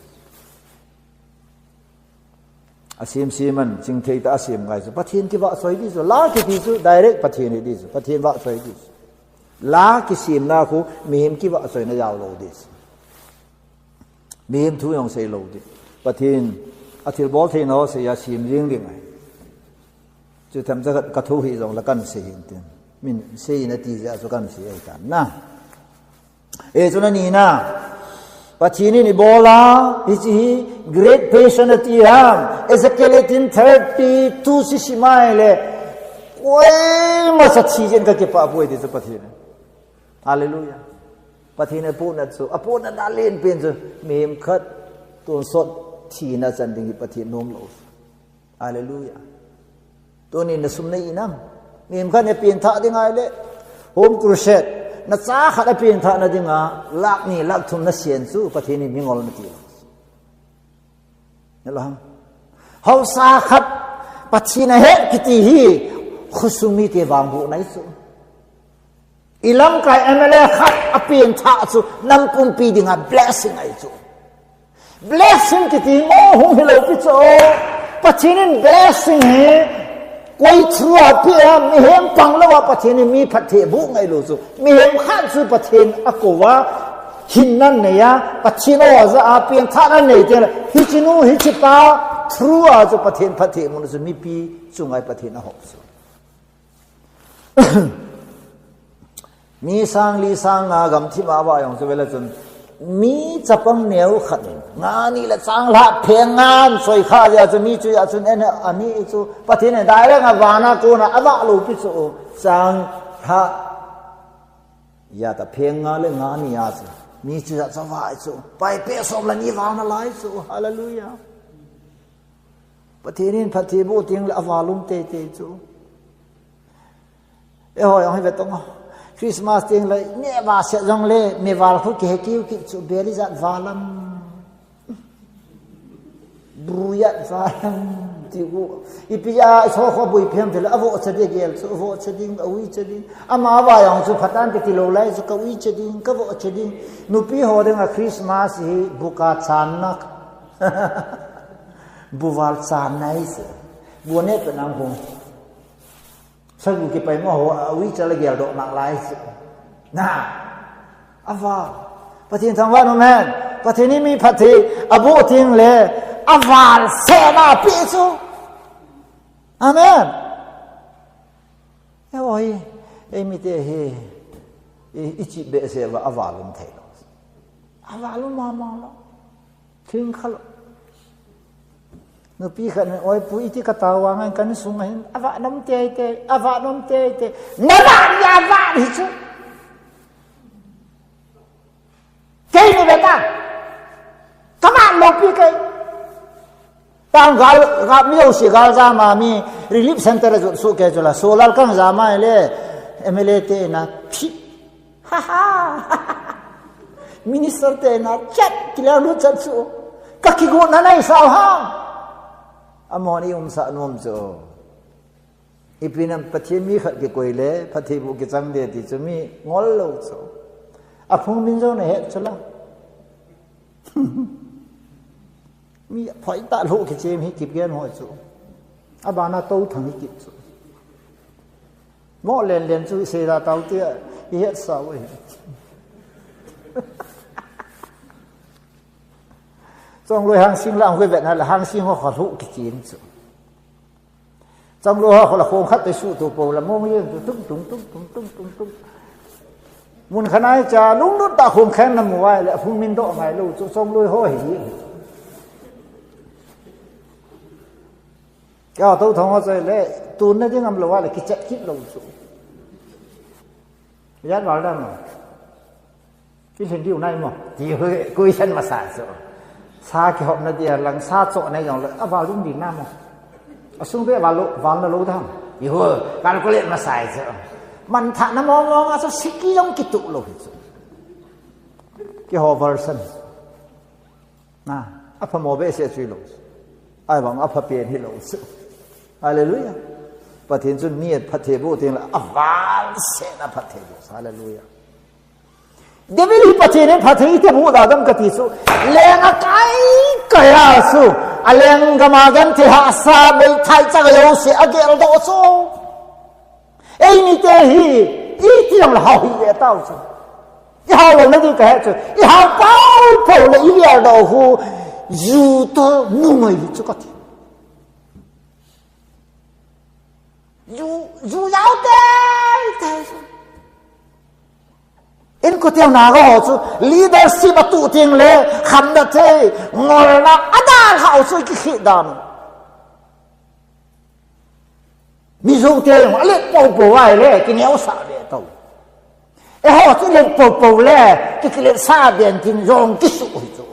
A sim sim an, chingthei ta a sim ngai chu. Pathen kivahchoi di chu, la kiti chu, direct Pathen hi di chu, Pathen vahchoi di chu. La kisimna khu, mihem kivahchoina jao lo di chu. Mihem thu jong sei lo di. Pathen, a thilbol theina ho sei a sim jing ding ahi. Chu themcha ka thu hi jong la kan sei hin tin. Min sei na ti jeh a chu kan sei ahi tan na. E chu na ni na. Pathen in i bol a, hichi hi great patient ati ham. Ezekiel eighteen thirty-two si simai le. Koima sa thi jen ka kipa poi di chu Pathen. Hallelujah. Pathen a puhna chu, a puhna na len pen chu, mihem khat tonsot thina chan ding hi Pathen nom lo. Hallelujah. Tuni na sum na i nam. Mihem khat na pen thah ding ai le, home crusade, na cha khat a pen thah na dinga, lakh ni, lakh thum na sian chu, Pathen in mingol na ti lo. Nelo ham. Haosa khat Pathen a he kiti hi khosung mite vangboh nai chu. I lamkai M L A khat a pen thah chu nam pumpi dinga blessing ahi chu. Blessing kiti mo hung hi lo pi chu. Pathen in blessing hi koi through a pe a, mihem pang lou a Pathen in mi phatthei boh ngai lou chu. Mihem khat chu Pathen a kou a, hinna nei a, Pathen aw ja a, pengthahna nei teng le, hiche nu, hiche pa through a chu Pathen phatthei mun chu mipi chunga Pathen a hou chu. Mi sang li sang nga gamthip a va jong chu vele chun, mi chapang neo khat in nga ni le changlhah pheng nga in soi kha jeh a chu mi chu a chun en ani chu Pathen in direct a vana kona a va lou pi chu changlhah. Ijat a pheng nga le nga ni a chu mi chu a chu va chu pai pe som le ni vana lai chu. Hallelujah. Pathen in phatthei boh teng le a va lum teitei chu. Eiho jong hi ve tong. Christmas teng le, ne va se jong le, mi val khu kihe kiu kit chu, bel ijat val am. Bru ijat val am. Ti u. Ipi a, i so kho bui phem te le, a vo che ding gel chu, vo che ding, a ui che ding. Ama va jong chu, phatan te ti lou lai chu, ka ui che ding, ka vo che ding. Nupi ho ding a Christmas hi, bu ka chan na. Bu val chan na hi se. Bu ne pe nang hung. Sagu kipai ma ho, a ui chal a gel doh nak lai chu. Na, a val. Pathen thangvah in um hen. Pathen in mi phatthei a boh teng le, a val se na pi chu. Amen. Eiho hi, ei mite hi, i, i chih behseh uva a val um thei lou. A val um mama lou. Thing kha lou. Nupi khat in, oi pu, iti ka tao vang in ka insung a hin, a va nom teitei, a va nom teitei. Na va ni a va ni chu. Kei ni ve ta. Ka va lou pi kei. Tang gal, gal mi jouse gal jama mi relief center a jot soh kei chu la. Solar kang jama le M L A te na phi. Ha ha. Minister te na chat, kilang lut chat chu. Ka kigotna nei sao ha. Amahon i umsah nom chu. Ipi nam Pathen mi khat kikoi le, phatthei boh kichang de ti chu mi ngol lou chu. A phung min jong na het chu la. Mi phoi ta lou kichem hi kip gen ho chu. A bana to thang hi kip chu. Mo len len chu sei da tau tia, i het sao e. Chongloi Hangsing la, ang koi vet na la Hangsing ho kha lou kichem chu. Chongloi ho kha la khong khat te su tu po la mong yen tu tung tung tung tung tung tung tung. Mun khanai cha lunglut ta khong khen na mu vai le phung min doh ngai lou chu Chongloi ho hi. Ka to thong ho choi le tun na ding am lou va le kichat kit lou chu. Ijat val dan mo. Kilhin diu nai mo. Ti hu kuisan masa chu. Sa kihopna dia lang sa cho nai jong le. A val ding di na mo. A sung be val lou, val na lou dam. Ti hu calculate masa chu. Manthahna mong mong a chu siki jong kitu lou hi chu. Keiho version. Na, apha mo behseh chu hilou. Ahivang apha pen hilou. Hallelujah. Pathen chun mi a phatthei boh teng le aval seh na phatthei boh. Hallelujah. David hi Pathen in phatthei ite boh da gam kati chu. Leng a kai kai a chu. A lenggam a genthei hahsa meithai chang a jouse a geldoh chu. Eimi te hi, iti jong le hao hi ve tau chu. I hao lou na ding ka he chu. I hao pau pau le i geldoh u. Ju toh nungoi hi chu kati. Ju, ju jao tei tei chu. Inkote ho naga ho chu. Leadership a tu teng le. Khamna thei. Ngolna. A dalha u chu i kikhih dan u. Mizo te jong, a let popo vai le, kineosah ve tau. Eiho chu let popo le, ki, kiletsah den tin jong kisu hi chu.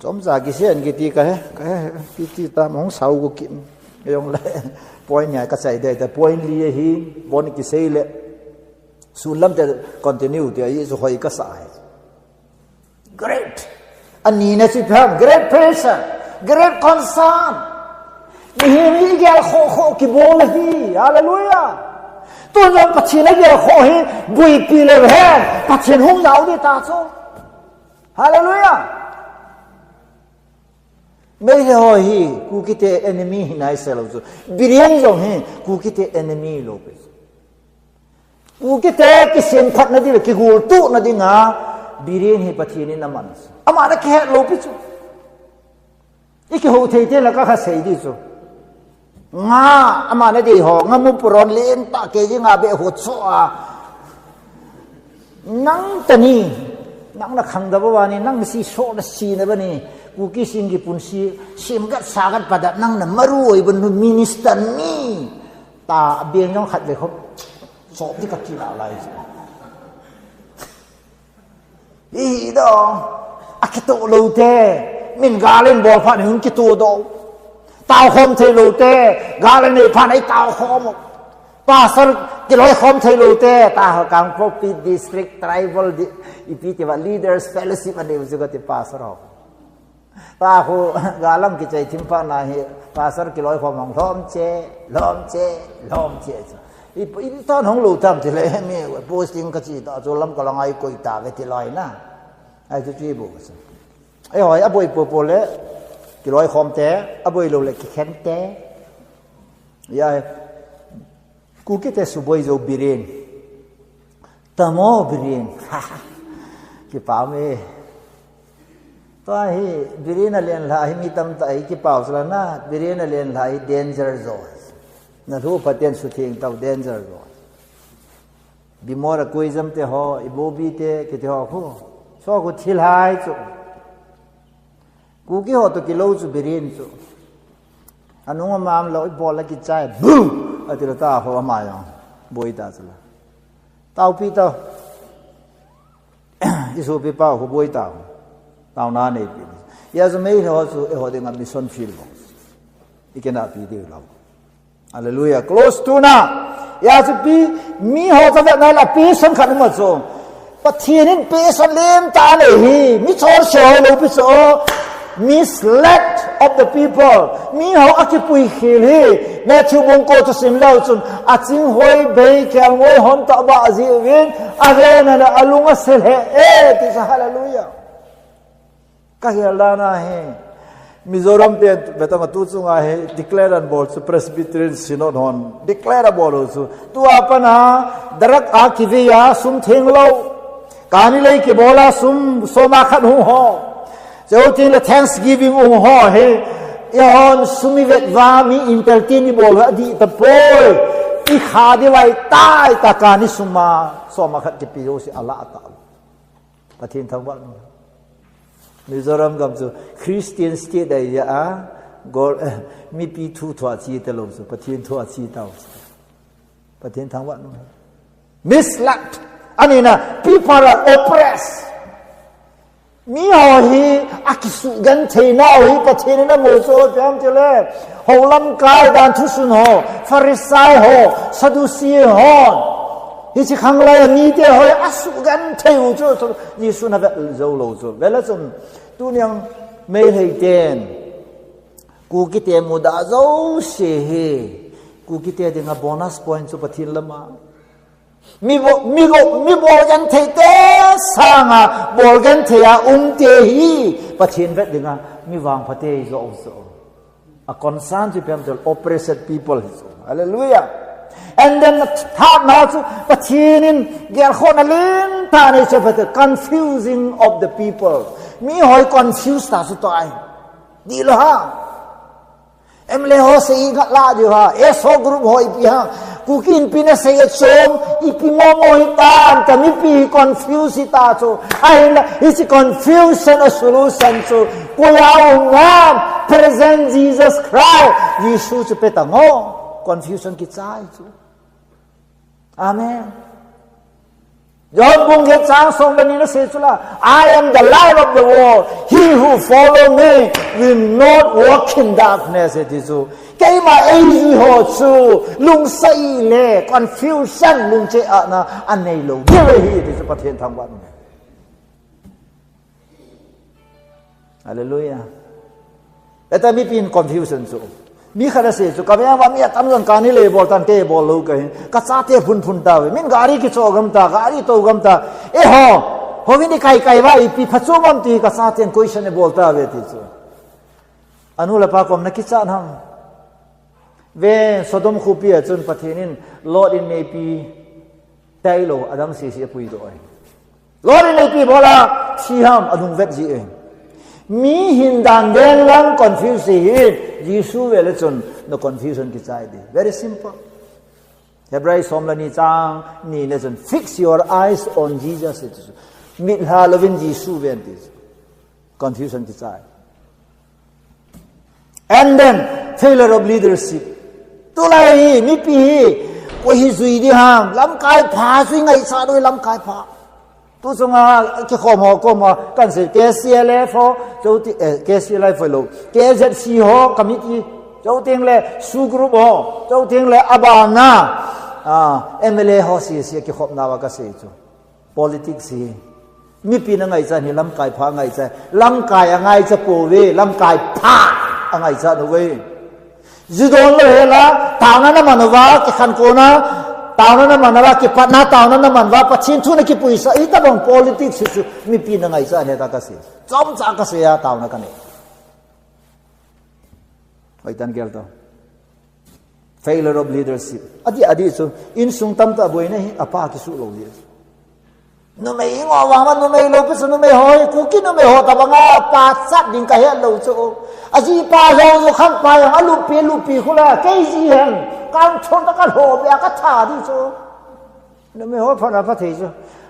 Chomcha kisen kiti ka he, ka he, kiti ta mong sao ko kin. Jong le, point nia ka chai dei ta, point li hi, bon kisei le. Sun lam te continue te, a i chu hoi ka sa he. Great. Ani na chu pha, great pressure, great concern. Mihem hi i gel khoh khoh kibol hi. Hallelujah. Tun jong Pathen a gel khoh hi, buipi le hen, Pathen hung nau di ta chu. Hallelujah. Meitei ho hi Kukite enemy hi naisei lou chu. Biren jong hi Kukite enemy lou pi. Kukite kisemphatna ding, kigultuhna dinga Biren hi Pathen in aman. Ama na kihet lou pi chu. I kihou thei te la ka kha sei di chu. Nga, ama na dei ho, nga mu puron len ta ke ji nga be ho chu a. Nang tani, nang na khang da ba ni, nang si so na si na ba ni, Kuki sing ki pun si, sim gat sa gat pa da, nang na maru oi ba nu minister ni. Ta, biang jong khat ve khop, so di ka ki la lai. Hi do, a kito lo te, min galen bol pha ni hun kito do. Tao khom thei lo te, galen nei pha nei tao khom. Pastor kiloi khom thei lo te, ta ho Kangpokpi district tribal di, ipi ti ba leaders fellowship ani uju ko ti pastor ho. Ta ho galang kichai thim pa na hi, pastor kiloi khom hong lhom che, lhom che, lhom che. I, i ta hong lo tam ti le mi posting ka chi ta chu lam ka la ngai koi ta ve ti loi na. Ai chu chi bu sa. Ai hoi a boi po po le kiloi khom te, a boi lo le kikhen te. Ya, Kukite suboi jo Biren. Tamo Biren. Kipa me. Tua hi Biren a len la hi mi tam ta hi kipau sala na, Biren a len la hi danger zone. Na lu paten su thing tau danger zone. Bimor a kuijam te ho, ibobi te, kiti ho khu. So khu thil hai chu. Kuki ho to kilo chu Biren chu. Anung amam lo ibol la kichai. Bu! Ati la ta ho ama jong. Boi ta chu la. Taupi tau. Isu pi pau khu boi tau. Tau na nei pi. Ya chu mei ho chu e ho ding a mission field ho. I kena pi ding lo. Hallelujah. Close to na. Ya chu pi mi ho ta vet na la pi san khat ma chu. Pathen in pi san lem ta nei hi. Mi chor se ho lo pi chu. Misled of the people. Mi ho a kipui khel hi. Matthew bung ko chu sim lo chun. A ching hoi bei kel ngoi hon ta ba ji vin. A ve na na a lung a sel he. Eh, ti sa hallelujah. Ka hel dan a hi. Mizoram te, betama tu chunga hi, declare an bol chu Presbyterian Synod hon. Declare a bol chu. Tu a pana, darak a kivi a, sum theng lo. Kani lei kibol a sum, soma khat hung ho. Cheu tin le Thanksgiving hung ho hi. I hon sum i vet va mi in pel tin i bol a di ta poi. I kha di vai tai ta kani suma, soma khat kipi ho si ala ta. Pathen thangvah nu. Mizoram gam chu Christian state ahi a, gol, eh, mipi thu thua chi te lo chu, Pathen thua chi tau. Pathen thangvah nu. Misled. Ani na, people are oppressed. Mi ho hi, a kisu gan thei na ho hi, Pathen na mo so piam te le. Ho lam kai dan thu sun ho, Pharisai ho, Sadducee ho. Hichi khang lai a mi te ho a su gan thei u chu, chu, Jesu na vet zo lo chu. Vet la chun, tu niang mei hei ten. Kukite muda zo se he. Kukite dinga bonus point chu Pathen lama. Mi bo, mi bo, mi bol gan thei te sanga, bol gan thei a um te hi. Pathen vet dinga, mi vang pha te zo zo. A concern chu piam tel oppressed people hi chu. Hallelujah. And then third na chu Pathen in gel khona len ta nei chu Pathen confusing of the people. Mi hoi confuse ta chu to ai. Di lo ha. M L A ho se i ngat la di ha. S O group ho ipi ha. Kuki Inpi na se chom ipi mo mo hi ta, ta mipi confuse hi ta chu. Ahin la, hichi confusion a solution chu. Koya u ngam, present Jesus Christ. Jesu chu pe ta ngo. Confusion kichai chu. Amen. John bung get chang som le ni na se chu la. I am the light of the world. He who follow me will not walk in darkness. Ti chu. Keima ei ho chu. Lungsai le confusion lungche a na anei lo. Give he ti chu Pathen thangvah nu. Hallelujah. Eta mipin confusion chu. Mi khat a se chu, ka veng va mi atam jong kani le bol tan kei bol lo kahi. Ka chate phun phun ta ve. Min gari kicho gam ta, gari to gam ta. E ho, ho vin i kai kai va ipi phachu mam ti ka chaten question e bol ta ve ti chu. Anu le apa kom na kichat ham. Ve, Sodom khopi a chun Pathen in Lot in neipi tailou, adang sese apuidoh e. Lot in neipi bol a thi ham, alungvet ji e. Mi hin dan den lang confuse hi, Jesu ve le chun na confusion kichai di. Very simple. Hebrai som le ni chang ni le chun, "Fix your eyes on Jesus," iti chu. Mit lha louvin Jesu ven ti chu. Confusion kichai. And then, failure of leadership. Tulai hi, mipi hi, koi hi jui di ham, lamkai pha, jui ngaichat u lamkai pha. Tu chunga kikhom ho koma kan sei, K C L F ho, chuteng, eh, K C L F ho lou, K Z C ho, committee, chuteng le SoO group ho, chuteng le abana, ah, M L A ho, C C a kikhopna va ka sei chu. Politics hi. Mipi na ngaichat hi lamkai pha ngaicha. Lamkai angaicha pouve, lamkai pha angaicha uve. Judon lou hela, taona na man uva, kikhankona, taona na man uva, kipatna, taona na man uva, Pathen thu na kipuisah, hitabang politics chu, chu, mipi na ngaichat ahi tia ka sei. Chomcha ka sei a, taona ka nei. Hoitan gel to. Failure of leadership. Adih, adih chu, insung tamtah boina hi, apa kisuh lou hi. Numei ingo vang ma numei lou pi chu numei ho hi, Kuki numei ho tabang a pachat ding ka het lou chu. Ajipa jong chu khangpa jong alupi, lupi khu la, kei ji hen, kang thon ta ka lho be a ka tha di chu. Numei ho phat a pha thei chu.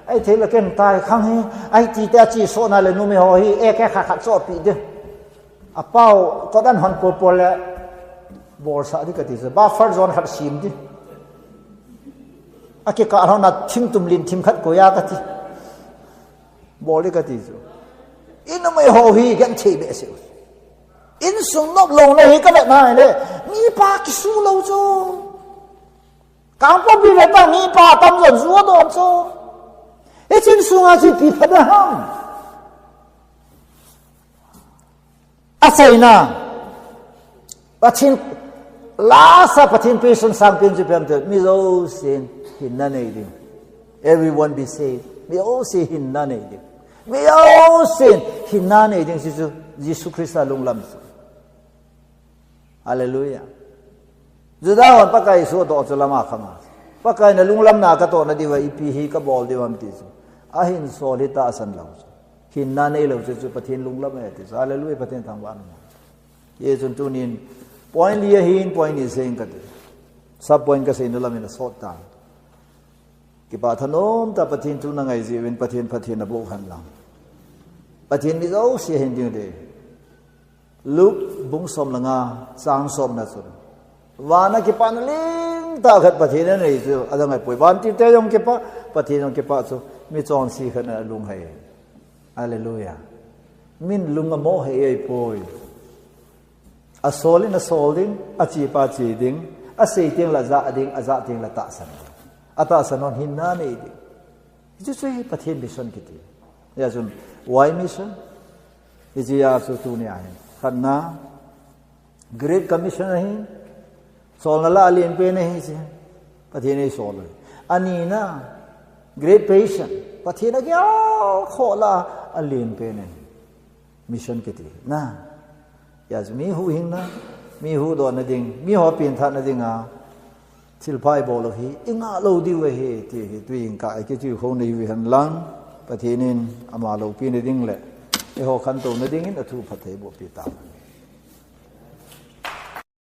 Ei thei le ken tai khang hi, ei ti te a chi so na le numei ho hi, e ke kha khat so pi di. Apao, kot an hon pol pol le, bolsah di ka ti chu. Buffer zone khat sem di. Akikah lhon a thingtum lin thim khat koi a ka ti. Bol di ka ti chu. I numei ho hi genthei behseh u. Insung nop louna hi ka vet na le. Mipa kisuh lou chu. Kangpokpi vet ta mipa tamjon ju adon chu. Hiche insunga chu ipi phat na ham. Achaina. Pathen, lasa Pathen patient sangpen chu ipi ham itile, mi jousen hinna nei ding. Everyone be saved. Mi jousen hinna nei ding. Mi jousen hinna nei ding, hiche chu Jesu Christa lunglam chu. Hallelujah. Juda hon Pakai sodoh chu lama khanga. Pakai na lunglamna ka tohna diuva ipi hi ka bol diu ham ti chu. Ahinsol hi tahsan lou chu. Hinna neilou chu chu Pathen lunglam ahi ti chu. Hallelujah, Pathen thangvah in um hen. Hichun tunin point li ahin point ni sei inge kati. Sub point ka seina lamin asot tan. Kipah thanom tah Pathen thu na ngai jeh uvin Pathen phatthei na boh hen lang. Pathen mi jouse ahin ding te. Luke bung som le nga chang somna chun. Vana kipana lentah khat Pathen in anei chu, adang ahipoi. Vantil te jong kipah, Pathen jong kipah chu, mi chonse khat in alung ahei. Hallelujah. Min lung amoh hei ahipoi. Asol in asol ding, achepa che ding, asei teng le ajah ding, ajah teng le atahsan ding. Atahsan hon hinna nei ding. Hichu chu hi Pathen mission kiti. Hijeh chun, why mission? Hiche a chu tunia hin. Khatna, Great Commission ahi. Solna la alen pen ahi chu. Pathen in eisol u ahi. Anina, great patient. Pathen agelkhoh la alen pen ahi. Mission kiti. Na. Hijeh chun mi huhhingna, mi huhdohna ding, mi ho pengthahna dinga, thilpha ibol u hi, ingah lou diu ahi, ti hi, tuin ka, kiti khou nei uvin lang, Pathen in ama loupina ding le, eiho khantouna dingin athu phatthei boh pi ta.